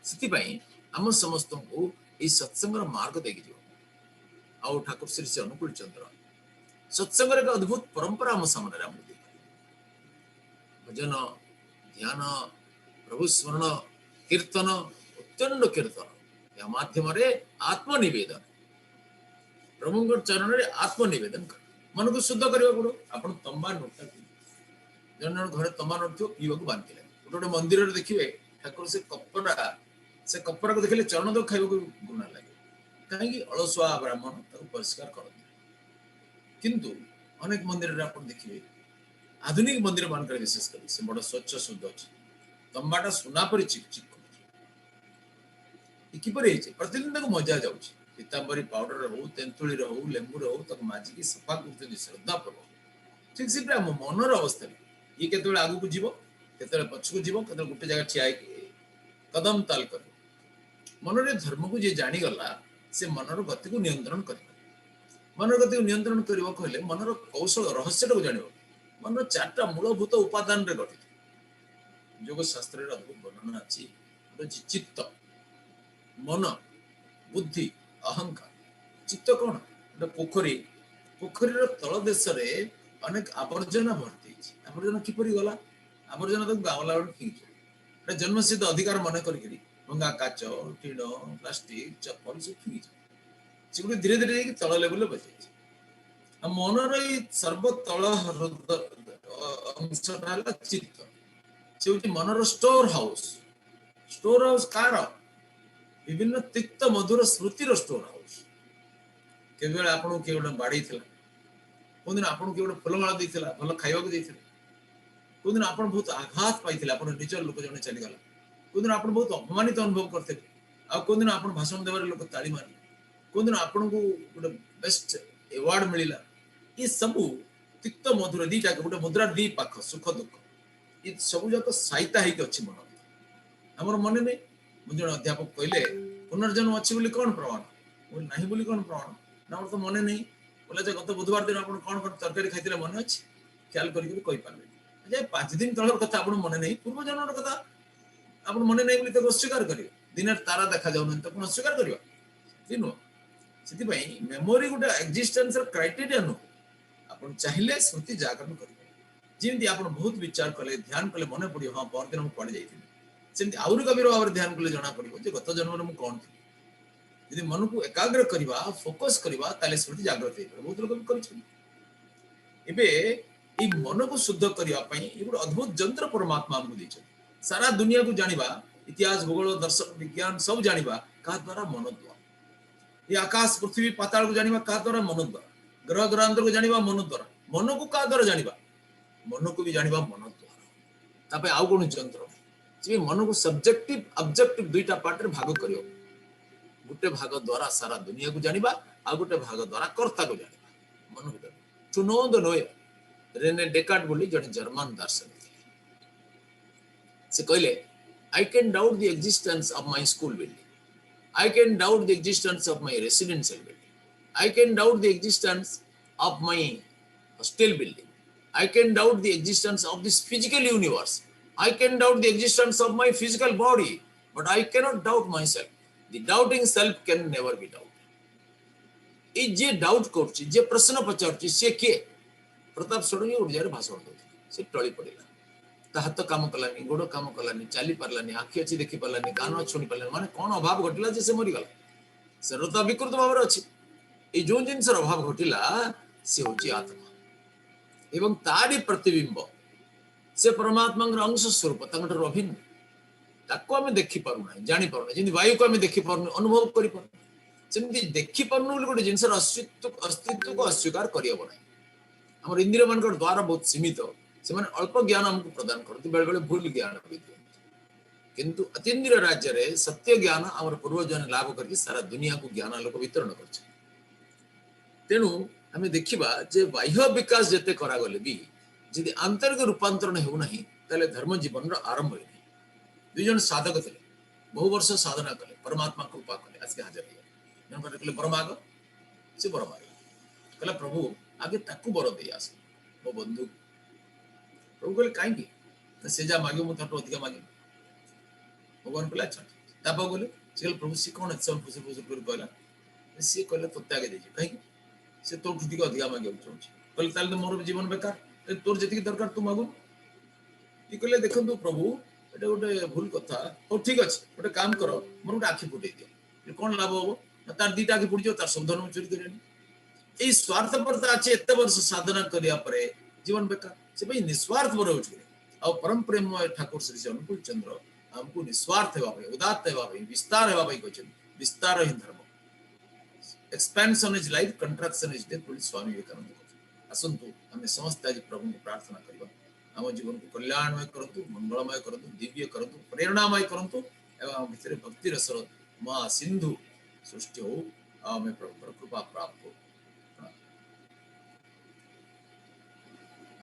ସେଥିପାଇଁ ଆମ ସମସ୍ତଙ୍କୁ ଏଇ ସତ୍ସଙ୍ଗର ମାର୍ଗ ଦେଇକି ଯିବ। ଆଉ ଠାକୁର ଶ୍ରୀ ଶ୍ରୀ ଅନୁକୂଳ ଚନ୍ଦ୍ର ସତ୍ସଙ୍ଗର ଏକ ଅଦ୍ଭୁତ ପରମ୍ପରା ଆମ ସାମ୍ନାରେ ଆମକୁ ଦେଇଥିଲେ। ଭଜନ, ଧ୍ୟାନ, ପ୍ରଭୁ ସ୍ମରଣ, କୀର୍ତ୍ତନ, ଉତ୍ଚଣ୍ଡ କୀର୍ତ୍ତନ, ଏହା ମାଧ୍ୟମରେ ଆତ୍ମନିବେଦନ, ପ୍ରଭୁଙ୍କ ଚରଣରେ ଆତ୍ମନିବେଦନ କର, ମନକୁ ଶୁଦ୍ଧ କରିବାକୁ ପଡିବ। ଆପଣ ତମ୍ବା ନୋଟା ପିଇବେ। ଜଣେ ଜଣ ଘରେ ତମ୍ବା ନୋଟ ଥିବ, ପିଇବାକୁ ବାନ୍ତି ଲାଗେ। ଗୋଟେ ଗୋଟେ ମନ୍ଦିରରେ ଦେଖିବେ ଠାକୁର ସେ କପରାକୁ ଦେଖିଲେ ଚରଣ ତ ଖାଇବାକୁ ଘୃଣା ଲାଗେ। କାହିଁକି? ଅଳସୁଆ ବ୍ରାହ୍ମଣ ତାକୁ ପରିଷ୍କାର କରନ୍ତି। କିନ୍ତୁ ଅନେକ ମନ୍ଦିରରେ ଆପଣ ଦେଖିବେ, ଆଧୁନିକ ମନ୍ଦିର ମାନଙ୍କରେ ବିଶେଷ କରି, ସେ ବଡ ସ୍ୱଚ୍ଛ ଶୁଦ୍ଧ ଅଛି। ତମ୍ବାଟା ସୁନା ପରି ଚିକ୍ ଚିକ୍ କରୁଛି। ଏ କିପରି ହେଇଛି? ପ୍ରତିଦିନ ତାକୁ ମଜା ଯାଉଛି। ପିତାମ୍ବରୀ ପାଉଡର ହଉ, ତେନ୍ତୁଳିର ହଉ, ଲେମ୍ବୁର ହଉ, ତାକୁ ମାଜିକି ସଫା କରୁଛନ୍ତି ଶ୍ରଦ୍ଧାପୂର୍ବକ। ଠିକ ସେପରି ଆମ ମନର ଅବସ୍ଥା ବି, ଇଏ କେତେବେଳେ ଆଗକୁ ଯିବ, କେତେବେଳେ ପଛକୁ ଯିବ, କେତେବେଳେ ଗୋଟେ ଜାଗା ଠିଆ ହେଇକି କଦମ ତାଲ କରିବ। ମନରେ ଧର୍ମକୁ ଯିଏ ଜାଣିଗଲା, ସେ ମନର ଗତିକୁ ନିୟନ୍ତ୍ରଣ କରିବ। ମନର ଗତିକୁ ନିୟନ୍ତ୍ରଣ କରିବାକୁ ହେଲେ ମନର କୌଶଳ ରହସ୍ୟଟାକୁ ଜାଣିବ। ମନର ଚାରିଟା ମୂଳଭୂତ ଉପାଦାନରେ ଗଠିତ। ଯୋଗ ଶାସ୍ତ୍ରରେ ଅଦ୍ଭୁତ ବର୍ଣ୍ଣନା ଅଛି। ଗୋଟେ ଅଛି ଚିତ୍ତ, ମନ, ବୁଦ୍ଧି, ଅହଙ୍କାର। ଚିତ୍ତ କଣ? ଗୋଟେ ପୋଖରୀ। ପୋଖରୀର ତଳ ଦେଶରେ ଅନେକ ଆବର୍ଜନା ଭର୍ତ୍ତି ହେଇଛି। ଆବର୍ଜନା କିପରି ଗଲା? ଆବର୍ଜନା ତାକୁ ଗାଁଲା ବେଳେ ଫିଙ୍ଗିଛ। ଗୋଟେ ଜନ୍ମସିଦ୍ଧ ଅଧିକାର ମନେ କରିକିରି ଭଙ୍ଗା କାଚ, ଟିଣ, ପ୍ଲାଷ୍ଟିକ, ଚପଲ ସବୁ ଫିଙ୍ଗିଛ। ସେଗୁଡ଼ି ଧୀରେ ଧୀରେ ଯାଇକି ତଳ ଲେବୁଲରେ ବସିଯାଇଛି। ଆଉ ମନର ଏଇ ସର୍ବତଳ ହୃଦ ଅଂଶଟା ହେଲା ଚିତ୍ତ। ସେ ହଉଛି ମନର ଷ୍ଟୋର ହାଉସ। ଷ୍ଟୋର ହାଉସ କାହାର? ବିଭିନ୍ନ ତିକ୍ତ ମଧୁର ସ୍ମୃତିର ଷ୍ଟୋର ହାଉସ। କେତେବେଳେ ଆପଣଙ୍କୁ କିଏ ଗୋଟେ ବାଡେଇଥିଲା, କୋଉଦିନ ଆପଣଙ୍କୁ କିଏ ଗୋଟେ ଫୁଲମାଳ ଦେଇଥିଲା, ଭଲ ଖାଇବାକୁ ଦେଇଥିଲା, କୋଉଦିନ ଆପଣ ବହୁତ ଆଘାତ ପାଇଥିଲେ, ଆପଣ ନିଜର ଲୋକ ଜଣେ ଚାଲିଗଲା, କୋଉଦିନ ଆପଣ ବହୁତ ଅପମାନିତ ଅନୁଭବ କରିଥିଲେ, ଆଉ କୋଉଦିନ ଆପଣ ଭାଷଣ ଦେବାରେ ଲୋକ ତାଳି ମାରିଲେ, କୋଉଦିନ ଆପଣଙ୍କୁ ଗୋଟେ ବେଷ୍ଟ ଏୱାର୍ଡ ମିଳିଲା। ଏ ସବୁ ତିକ୍ତ ମଧୁର ଦିଟା, ଗୋଟେ ମୁଦ୍ରାର ଦି ପାଖ, ସୁଖ ଦୁଃଖ, ଏ ସବୁ ଯାକ ସାଇତା ହେଇକି ଅଛି ମନ ଭିତରେ। ଆମର ମନେ ନେଇ। ମୁଁ ଜଣେ ଅଧ୍ୟାପକ କହିଲେ, "ପୁନର୍ଜନ୍ମ ଅଛି ବୋଲି କଣ ପ୍ରମାଣ?" ମୁଁ କହିଲି, "ନାହିଁ ବୋଲି କଣ ପ୍ରମାଣ?" ନା, "ଆମର ତ ମନେ ନାହିଁ।" ବୋଲେ ଯେ ଗତ ବୁଧବାର ଦିନ ଆପଣ କଣ କଣ ତରକାରୀ ଖାଇଥିଲେ ମନେ ଅଛି? ଖିଆଲ କରିକି କହିପାରିଲେନି ଯେ 5 ଦିନ ତଳର କଥା ଆପଣ ମନେ ନାହିଁ, ପୂର୍ବ ଜନ୍ମର କଥା ଆପଣ ମନେ ନାହିଁ ବୋଲି ତାକୁ ଅସ୍ୱୀକାର କରିବେ? ଦିନରେ ତାରା ଦେଖା ଯାଉନାହାନ୍ତି, ତାକୁ ଅସ୍ୱୀକାର କରିବା ସେ ନୁହଁ। ସେଥିପାଇଁ ମେମୋରି ଗୋଟେ ଏକ୍ଜିଷ୍ଟେନ୍ସର କ୍ରାଇଟେରିଆ ନୁହଁ। ଆପଣ ଚାହିଁଲେ ସ୍ମୃତି ଜାଗରଣ କରିବେ। ଯେମିତି ଆପଣ ବହୁତ ବିଚାର କଲେ, ଧ୍ୟାନ କଲେ ମନେ ପଡିବ, ହଁ, ପରଦିନ ମୁଁ କୁଆଡେ ଯାଇଥିଲି। ସେମିତି ଆହୁରି ଗଭୀର ଭାବରେ ଧ୍ୟାନ କଲେ ଜଣା ପଡିବ ଯେ ଗତ ଜନ୍ମରେ ମୁଁ କଣ ଥିଲି। ଯଦି ମନକୁ ଏକାଗ୍ର କରିବା, ଫୋକସ କରିବା, ତାହେଲେ ସ୍ମୃତି ଜାଗ୍ରତ ହେଇପାରିବ। ବହୁତ ଲୋକ ବି କରିଛନ୍ତି। ଏବେ ଏଇ ମନକୁ ଶୁଦ୍ଧ କରିବା ପାଇଁ ଏ ଗୋଟେ ଅଦ୍ଭୁତ ଯନ୍ତ୍ର ପରମାତ୍ମା ଆମକୁ ଦେଇଛନ୍ତି। ସାରା ଦୁନିଆକୁ ଜାଣିବା, ଇତିହାସ, ଭୂଗୋଳ, ଦର୍ଶନ, ବିଜ୍ଞାନ ସବୁ ଜାଣିବା କାହା ଦ୍ୱାରା? ମନ ଦ୍ୱାରା। ଏ ଆକାଶ, ପୃଥିବୀ, ପାତାଳକୁ ଜାଣିବା କାହା ଦ୍ୱାରା? ମନ ଦ୍ୱାରା। ଗ୍ରହ ଗ୍ରହାନ୍ତରକୁ ଜାଣିବା ମନ ଦ୍ୱାରା। ମନକୁ କାହା ଦ୍ୱାରା ଜାଣିବା? ମନକୁ ବି ଜାଣିବା ମନ ଦ୍ୱାରା। ତା ପାଇଁ ଆଉ କୌଣସି ଯନ୍ତ୍ର ନାହିଁ। ସେ ମନକୁ ସବଜେକ୍ଟିଭ, ଅବଜେକ୍ଟିଭ ଦୁଇଟା ପାର୍ଟରେ ଭାଗ କରିବ। ଗୋଟେ ଭାଗ ଦ୍ୱାରା ସାରା ଦୁନିଆକୁ ଜାଣିବା, ଆଉ ଗୋଟେ ଭାଗ ଦ୍ୱାରା କର୍ତ୍ତାକୁ ଜାଣିବା। ମନ ଭିତରେ ଟୁ ନୋ ଦ ନୋୟର। ରେନେ ଡେକାର୍ଟ ବୋଲି ଜଣେ ଜର୍ମାନ ଦାର୍ଶନିକ ଥିଲେ। ସେ କହିଲେ, "I can doubt the existence of my school building. I can doubt the existence of my residential building. I can doubt the existence of my hostel building. I can doubt the existence of this physical universe. I can doubt the existence of my physical body, but I cannot doubt myself. The doubting self can never be doubted." ଏଇ ଯିଏ doubt କରୁଛି, ଯିଏ ପ୍ରଶ୍ନ ପଚାରୁଛି, ସିଏ କିଏ? ପ୍ରତାପ ଷଡ଼ଙ୍ଗୀ ଗୋଟେ ଜାଗାରେ ଭାଷଣ ଦଉଥିଲେ, ସେ ଟଳି ପଡିଲା। ତା ହାତ କାମ କଲାନି, ଗୋଡ କାମ କଲାନି, ଚାଲି ପାରିଲାନି, ଆଖି ଅଛି ଦେଖି ପାରିଲାନି, କାନ ଅଛି ଶୁଣି ପାରିଲାନି। ମାନେ କଣ ଅଭାବ ଘଟିଲା ଯେ ସେ ମରିଗଲା? ଶରୀର ତ ଅବିକୃତ ଭାବରେ ଅଛି। ଏଇ ଯୋଉ ଜିନିଷର ଅଭାବ ଘଟିଲା, ସେ ହଉଛି ଆତ୍ମା ଏବଂ ତାରି ପ୍ରତିବିମ୍ବ। ସେ ପରମାତ୍ମାଙ୍କର ଅଂଶ ସ୍ୱରୂପ, ତାଙ୍କଠାରୁ ଅଭିନ୍ନ। ତାକୁ ଆମେ ଦେଖିପାରୁନାହିଁ, ଜାଣିପାରୁନାହିଁ। ଯେମିତି ବାୟୁକୁ ଆମେ ଦେଖିପାରୁନୁ, ଅନୁଭବ କରିପାରୁନୁ, ସେମିତି ଦେଖିପାରୁନୁ ବୋଲି ଗୋଟେ ଜିନିଷର ଅସ୍ତିତ୍ୱକୁ ଅସ୍ୱୀକାର କରିହବ ନାହିଁ। ଆମର ଇନ୍ଦ୍ରିୟ ମାନଙ୍କର ଦ୍ୱାର ବହୁତ ସୀମିତ। ସେମାନେ ଅଳ୍ପ ଜ୍ଞାନ ଆମକୁ ପ୍ରଦାନ କରନ୍ତି, ବେଳେ ବେଳେ ଭୁଲ ଜ୍ଞାନ ବି ଦିଅନ୍ତି। କିନ୍ତୁ ଅତୀନ୍ଦ୍ରିୟ ରାଜ୍ୟରେ ସତ୍ୟ ଜ୍ଞାନ ଆମର ପୂର୍ବଜମାନେ ଲାଭ କରିକି ସାରା ଦୁନିଆକୁ ଜ୍ଞାନ ଆଲୋକ ବିତରଣ କରିଛନ୍ତି। ତେଣୁ ଆମେ ଦେଖିବା ଯେ ବାହ୍ୟ ବିକାଶ ଯେତେ କରାଗଲେ ବି ଯଦି ଆନ୍ତରିକ ରୂପାନ୍ତରଣ ହେଉନାହିଁ, ତାହେଲେ ଧର୍ମ ଜୀବନର ଆରମ୍ଭ ହେଉନାହିଁ। ଦୁଇ ଜଣ ସାଧକ ଥିଲେ, ବହୁ ବର୍ଷ ସାଧନା କଲେ, ପରମାତ୍ମା କୃପା କଲେ, ଆସିକି ହାଜର ହେଇଗଲେ। ଜଣେ କହିଲେ, "ବର ମାଗ।" ସେ ବର ମାଗିଲା। କହିଲା, "ପ୍ରଭୁ, ଆଗେ ତାକୁ ବର ଦେଇ ଆସ, ମୋ ବନ୍ଧୁ।" ପ୍ରଭୁ କହିଲେ, "କାହିଁକି?" ନା, "ସେ ଯାହା ମାଗିବ, ମୁଁ ତାଠୁ ଅଧିକା ମାଗିବି।" ଭଗବାନ କହିଲେ, "ଆଚ୍ଛା।" ତା ପାଖକୁ ଗଲେ। ସେ କହିଲେ, "ପ୍ରଭୁ, ସିଏ କଣ ଏତେ ସମୟ ଫୁସୁର ଫୁସୁର କରି କହିଲା?" ସିଏ କହିଲେ, "ତୋତେ ଆଗେ ଦେଇଛି।" "କାହିଁକି?" "ସେ ତୋଠୁ ଟିକେ ଅଧିକା ମାଗିବାକୁ ଚାହୁଁଛି।" କହିଲେ, "ତାହେଲେ ତ ମୋର ଜୀବନ ବେକାର। ତୋର ଯେତିକି ଦରକାର ତୁ ମାଗୁନୁ।" ଇଏ କହିଲେ, "ଦେଖନ୍ତୁ ପ୍ରଭୁ, ଏଇଟା ଗୋଟେ ଭୁଲ କଥା। ହଉ, ଠିକ ଅଛି, ଗୋଟେ କାମ କର, ମୋର ଗୋଟେ ଆଖି ଫୁଟେଇ ଦିଅ।" "କଣ ଲାଭ ହବ?" ନା, ତାର ଦିଟା ଆଖି ଫୁଟିଯିବ, ତାର ସବୁ ଧନ ଚୋରି କରି ଆଣିବ। ଏଇ ସ୍ୱାର୍ଥପରତା ଅଛି। ଏତେ ବର୍ଷ ସାଧନା କରିବା ପରେ ଜୀବନ ବେକାର। ସେ ପାଇଁ ନିସ୍ୱାର୍ଥପର ହଉଛି। ଆଉ ପରମ ପ୍ରେମମୟ ଠାକୁର ଶ୍ରୀ ଶ୍ରୀ ଅନୁକୂଳ ଚନ୍ଦ୍ର ଆମକୁ ନିସ୍ୱାର୍ଥ ହେବା ପାଇଁ, ଉଦାତ୍ତ ହେବା ପାଇଁ, ବିସ୍ତାର ହେବା ପାଇଁ କହିଛନ୍ତି। ବିସ୍ତାର ହିଁ ଧର୍ମ। "Expansion is life, contraction is death" ବୋଲି ସ୍ୱାମୀ ବିବେକାନନ୍ଦ କହୁଛନ୍ତି। ଆସନ୍ତୁ, ଆମେ ସମସ୍ତେ ଆଜି ପ୍ରଭୁଙ୍କୁ ପ୍ରାର୍ଥନା କରିବା, ଆମ ଜୀବନକୁ କଲ୍ୟାଣମୟ କରନ୍ତୁ, ମଙ୍ଗଳମୟ କରନ୍ତୁ, ଦିବ୍ୟ କରନ୍ତୁ, ପ୍ରେରଣାମୟ କରନ୍ତୁ ଏବଂ ଆମ ଭିତରେ ଭକ୍ତି ରସର ମହା ସିନ୍ଧୁ ସୃଷ୍ଟି ହଉ ଆଉ ଆମେ ପ୍ରଭୁଙ୍କର କୃପା ପ୍ରାପ୍ତ ହଉ।